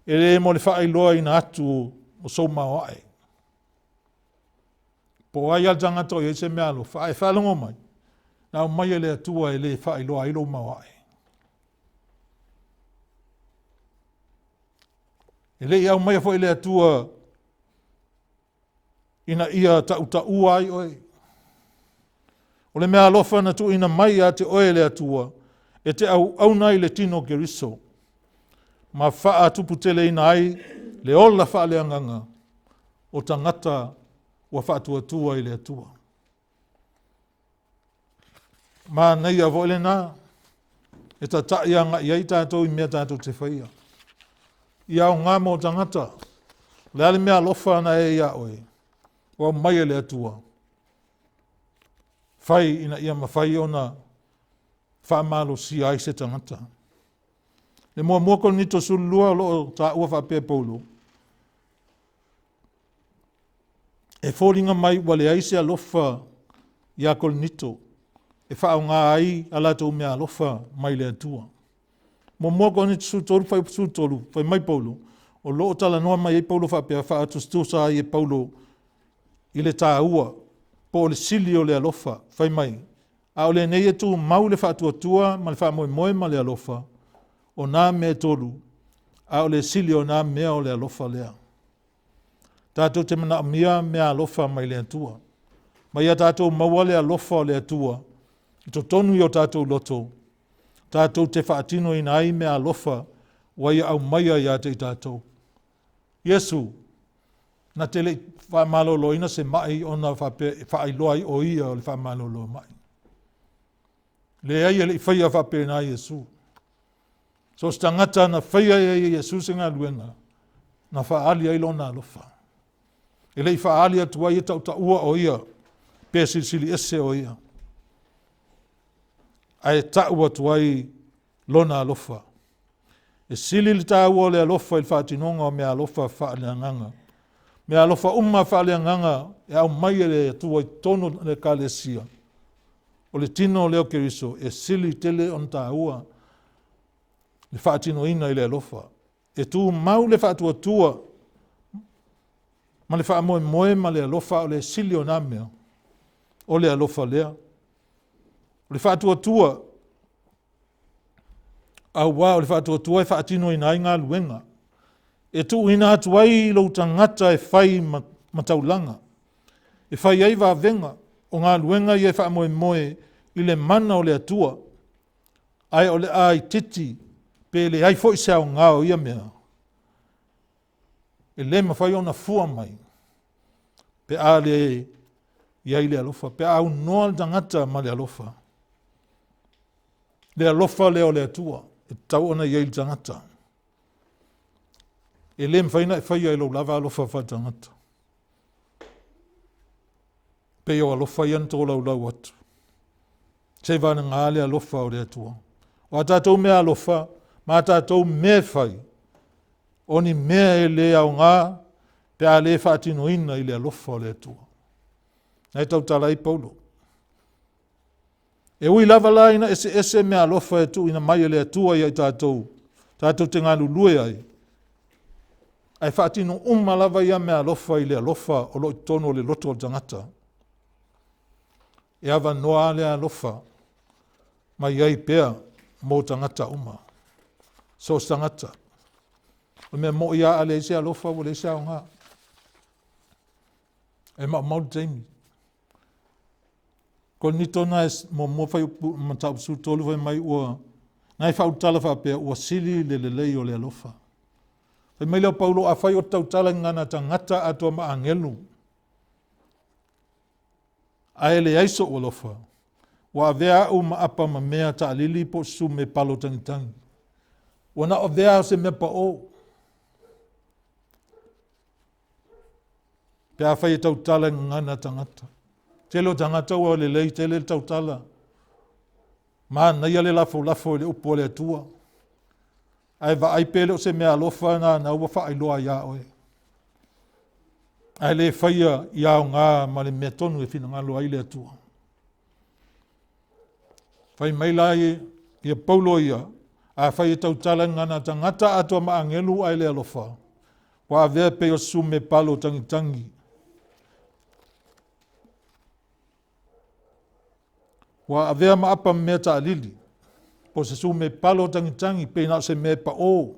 e le mo le faailoaina atu o sou maoae. Po o ai lava le tagata o i ai se meaalofa, a e faalogo mai, na aumai e le Atua e le faailoa ai lou maoae. E le i aumaia foi e le Atua ina ia tautaua ai oe. O le meaalofa na tuuina mai ia te oe e le Atua, e te auauna ai i le tino o Keriso, ma faatuputeleina ai le ola faaleagaga o tagata ua faatuatua i le Atua. Manaia foi lena e tatai agai ai tatou i mea tatou te faia. Ia aoga mo tagata. O le a le mea alofa na e ia oe, ua aumai e le Atua, fai ina ia mafai ona faamalosia ai se tagata. Le muamua Korinito 12 o lo o taua faapea e Paulo, e foliga mai ua leai se alofa ia Korinito e faaaoga ai a latou meaalofa mai le Atua. Muamua Korinito 13, fuaiupu 13, fai mai Paulo, o lo o talanoa mai ai Paulo faapea, faatusatusa ai e Paulo i le taua po o le sili o le alofa, fai mai, a o lenei e tumau le faatuatua ma le faamoemoe ma le alofa, o nā mea e tolu, a o le sili o nā mea o le alofa lea. Tatou te manaomia meaalofa mai le Atua. Ma ia tatou maua le alofa o le Atua i totonu i o tatou loto, tatou te faatinoina ai meaalofa ua Ia aumaia ia te i tatou. Iesu, na te le i faamaloloina se mai ona faapea e faailoa ai o ia o le faamalolo mai. Leai, e le i faia faapena Iesu. So o se tagata na faia e Iesu se galuega, na faaali ai lona alofa. E le i faaali atu ai e tautaua o ia, pe silisili ese o ia. Ae tau atu ai lona alofa. E sili le taua o le alofa i le faatinoga o meaalofa faaleagaga. Meaalofa uma faaleagaga e aumai e le Atua i totonu o le Ekalesia, o le tino lea o Keriso, e sili tele ona taua le faatinoina i le alofa. E tumau le faatuatua ma le faamoemoe ma le alofa, a o le sili o nā mea, o le alofa lea. O le faatuatua, auā o le faatuatua e faatinoina ai galuega, e tuuina atu ai lou tagata e fai ma, ma taulaga, e fai ai vavega o galuega ia e faamoemoe i le mana o le Atua, ae o le a itiiti pe leai foi se aoga o ia mea, e le mafai ona fua mai pe a le i ai le alofa, pe a aunoa le tagata ma le alofa. Le alofa lea o le Atua e tatau ona i ai i le tagata. E le mafai ona e faia i lou lava alofa faaletagata. Pei o alofa ia na tolaulau atu. Seiavagana le alofa o le Atua. O a tatou mea alofa ma a tatou mea e fai, o ni mea e le aoga pe a le faatinoina i le alofa o le Atua. Na e tautala ai Paulo. E ui lava la ina eseese meaalofa e tuuina mai e le Atua ia i tatou, tatou te galulue ai, ae faatino uma lava ia meaalofa i le alofa o lo o i totonu o le loto o le tagata. E avanoa le alofa. Ma i ai pea mo tagata uma. So o se tagata. O le mea mo'i lava a leai se alofa ua leai se aoga. E maumau le taimi. Korinito na e muamua fuaiupu mataupu 13 fai mai ua na e faaulutala faapea ua sili le lelei o le alofa. Fai mai lea o Paulo afai ou te tautala i gagana tagata atoa ma agelu, ae leai so'u alofa, ua avea a'u ma apa mamea ta'alili po o se sume palo tagitagi. Ua na o avea o se mea pa'ō. Pe afai e tautala i gagana tagata. Tele o tagata ua lelei tele le tautala. Manaia le lafolafo i le upu a le Atua. Ae vaai pe le o se mea alofa na ua faailoa iā oe. Ae le faia i aoga ma le mea tonu e finagalo ai le Atua. Fai mai la ia Paulo ia, afai e tautala i gagana tagata atoa ma agelu ae le alofa, ua avea pei o se sume palo tagitagi. Ua avea ma apa mea ta'alili, po o se sume palo tagitagi, pe na o se mea e pa'ō,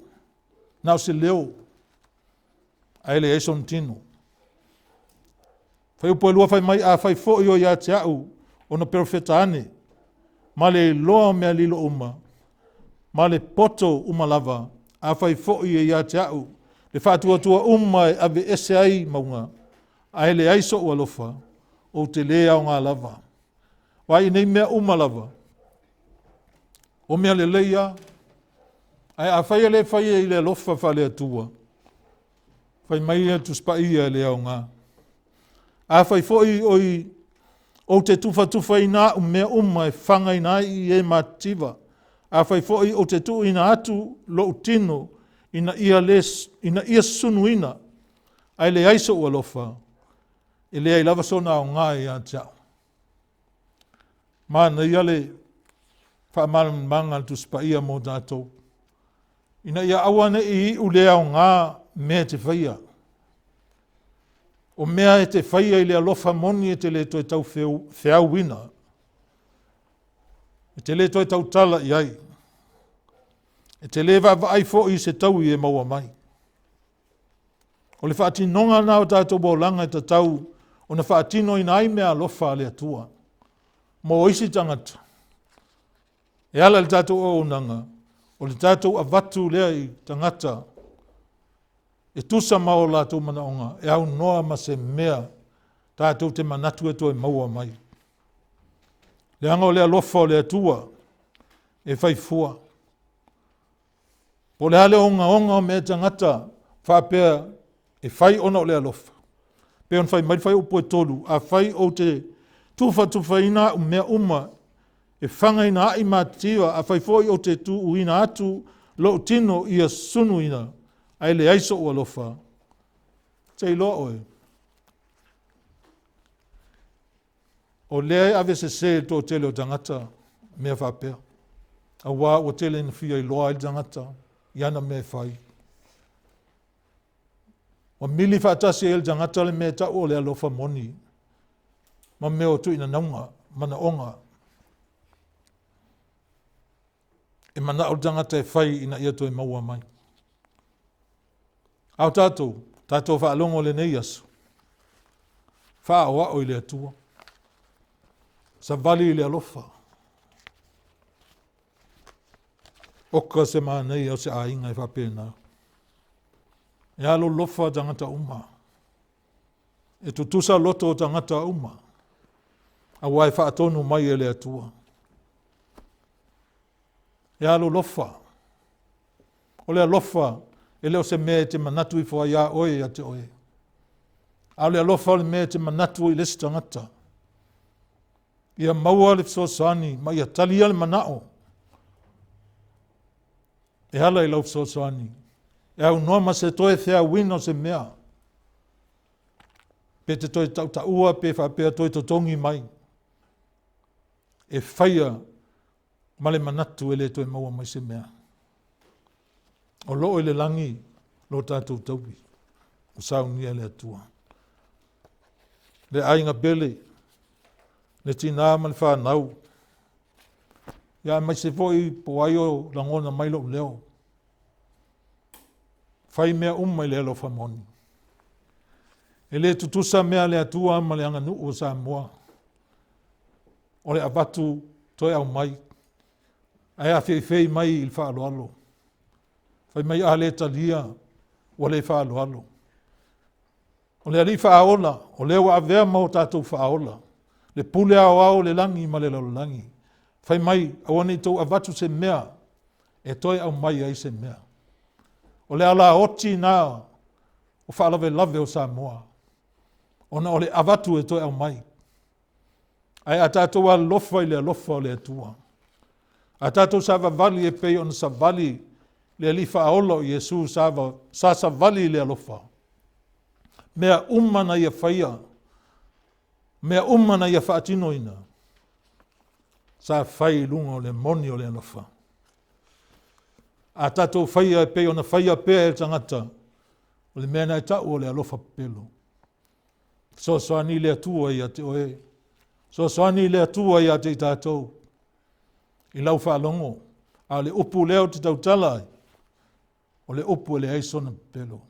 na o se leo, ae leai sona tino. Fuaiupu 2 fai mai, afai foi o ia te a'u ona perofeta ane, ma le iloa o mea lilo uma, ma le poto uma lava, afai foi e ia te a'u le faatuatua uma e aveese ai mauga, ae leai so'u alofa, ou te lē aoga lava. Vai nei mea uma lava, o mea lelei a, ae afai e le faia i le alofa faale-Atua, fai mai le Tusi Paia e le aoga. Afai foi oi ou te tufatufaina a'u mea uma e fagaina ai i e matitiva, afai foi ou te tuuina atu lo'u tino ina ia le ina ia sunuina, ae leai so'u alofa, e leai lava sona aoga ia te a'u. Manaia le faamalamalamaga a le Tusi Paia mo tatou. Ina ia aua ne'i iu le aoga mea e te faia. O mea e te faia i le alofa moni e te le toe tau feauina. E te le toe tautala i ai. E te le vaavaai foi i se taui e maua mai. O le faatinoga na o tatou olaga e tatau ona faatinoina ai mea alofa a le Atua. Mo isi tagata, e ala i le tatou auaunaga, o le tatou avatu lea i tagata e tusa ma o latou manaoga, e aunoa ma se mea tatou te manatu e toe maua mai. Leaga o le alofa o le Atua e fai fua. Po o le a le ogaoga o mea tagata faapea e fai ona o le alofa. Pe ona fai mai le fuaiupu 3, afai ou te tufatufaina a'u mea uma e fagaina ai matitiva, afai foi ou te tuuina atu lo'u tino ia sunuina, ae leai so'u alofa, te iloa oe. O lea e avesese le toatele o tagata mea faapea. Auā ua tele ina fia iloa ai le tagata i ana mea e fai. Ua mili faatasi ai le tagata le mea e ta'u o le alofa moni ma mea o tuuinanauga, manaoga. E mana'o le tagata e fai ina ia toe maua mai. A o tatou, tatou faalogo lenei aso, faaoao i le Atua, savali i le alofa. Oka se manaia o se aiga e faapena. E alolofa tagata uma. E tutusa loto o tagata uma. Auā e faatonu mai e le Atua. E alolofa. O le alofa e le o se mea e te manatu ifo ai iā oe ia te oe. A o le alofa o le mea e te manatu i le isi tagata. Ia maua le fesoasoani ma ia talia le manao e ala i lau fesoasoani. E aunoa ma se toe feauina o se mea. Pe te toe tautaua pe faapea toe totogi mai. E faia ma le manatu e le toe maua mai se mea. O loo i le lagi lo tatou taui, ua saunia e le Atua. Le aiga pele, le tinā ma le fanau. Ia aemaise foi po o ai o lagona mai lou leo. Fai mea uma i le alofa moni. E le tutusa mea a le Atua ma le aganuu o Samoa. O le avatu toe aumai, ae afeifei mai i le faaaloalo. Fai mai a le talia, ua le faaaloalo. O le Alii Faaola, o lea ua avea ma o tatou Faaola, le pule aoao o le lagi ma le lalolagi. Fai mai, aua ne i tou avatu se mea e toe aumai ai se mea. O le alaoti na o faalavelave o Samoa, ona o le avatu e toe aumai. Ae a tatou alolofa i le alofa o le Atua, a tatou savavali e pei ona savali le Alii Faaola o Iesu sa savali i le alofa, mea uma na ia faia, mea uma na ia faatinoina, sa fai i luga o le moni o le alofa. A tatou faia e pei ona faia pea e le tagata, o le mea na e tau o le alofa pepelo. Fesoasoani le Atua ia te oe. Fesoasoani le Atua ia te i tatou i lau faalogo. A o le upu lea ou te tautala ai, o le upu e leai sona pepelo.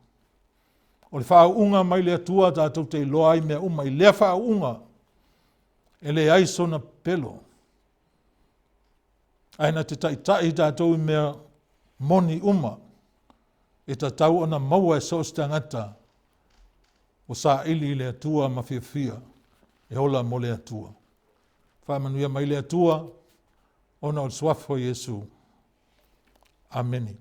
O le faauuga mai le Atua tatou te iloa ai mea uma. I lea faauuga, e leai sona pepelo. Ae na te taitai tatou i mea moni uma e tatau ona maua e so o se tagata ua saili i le Atua ma fiafia e ola mo le Atua. Faamanuia mai le Atua ona o le suafa o Iesu. Amene.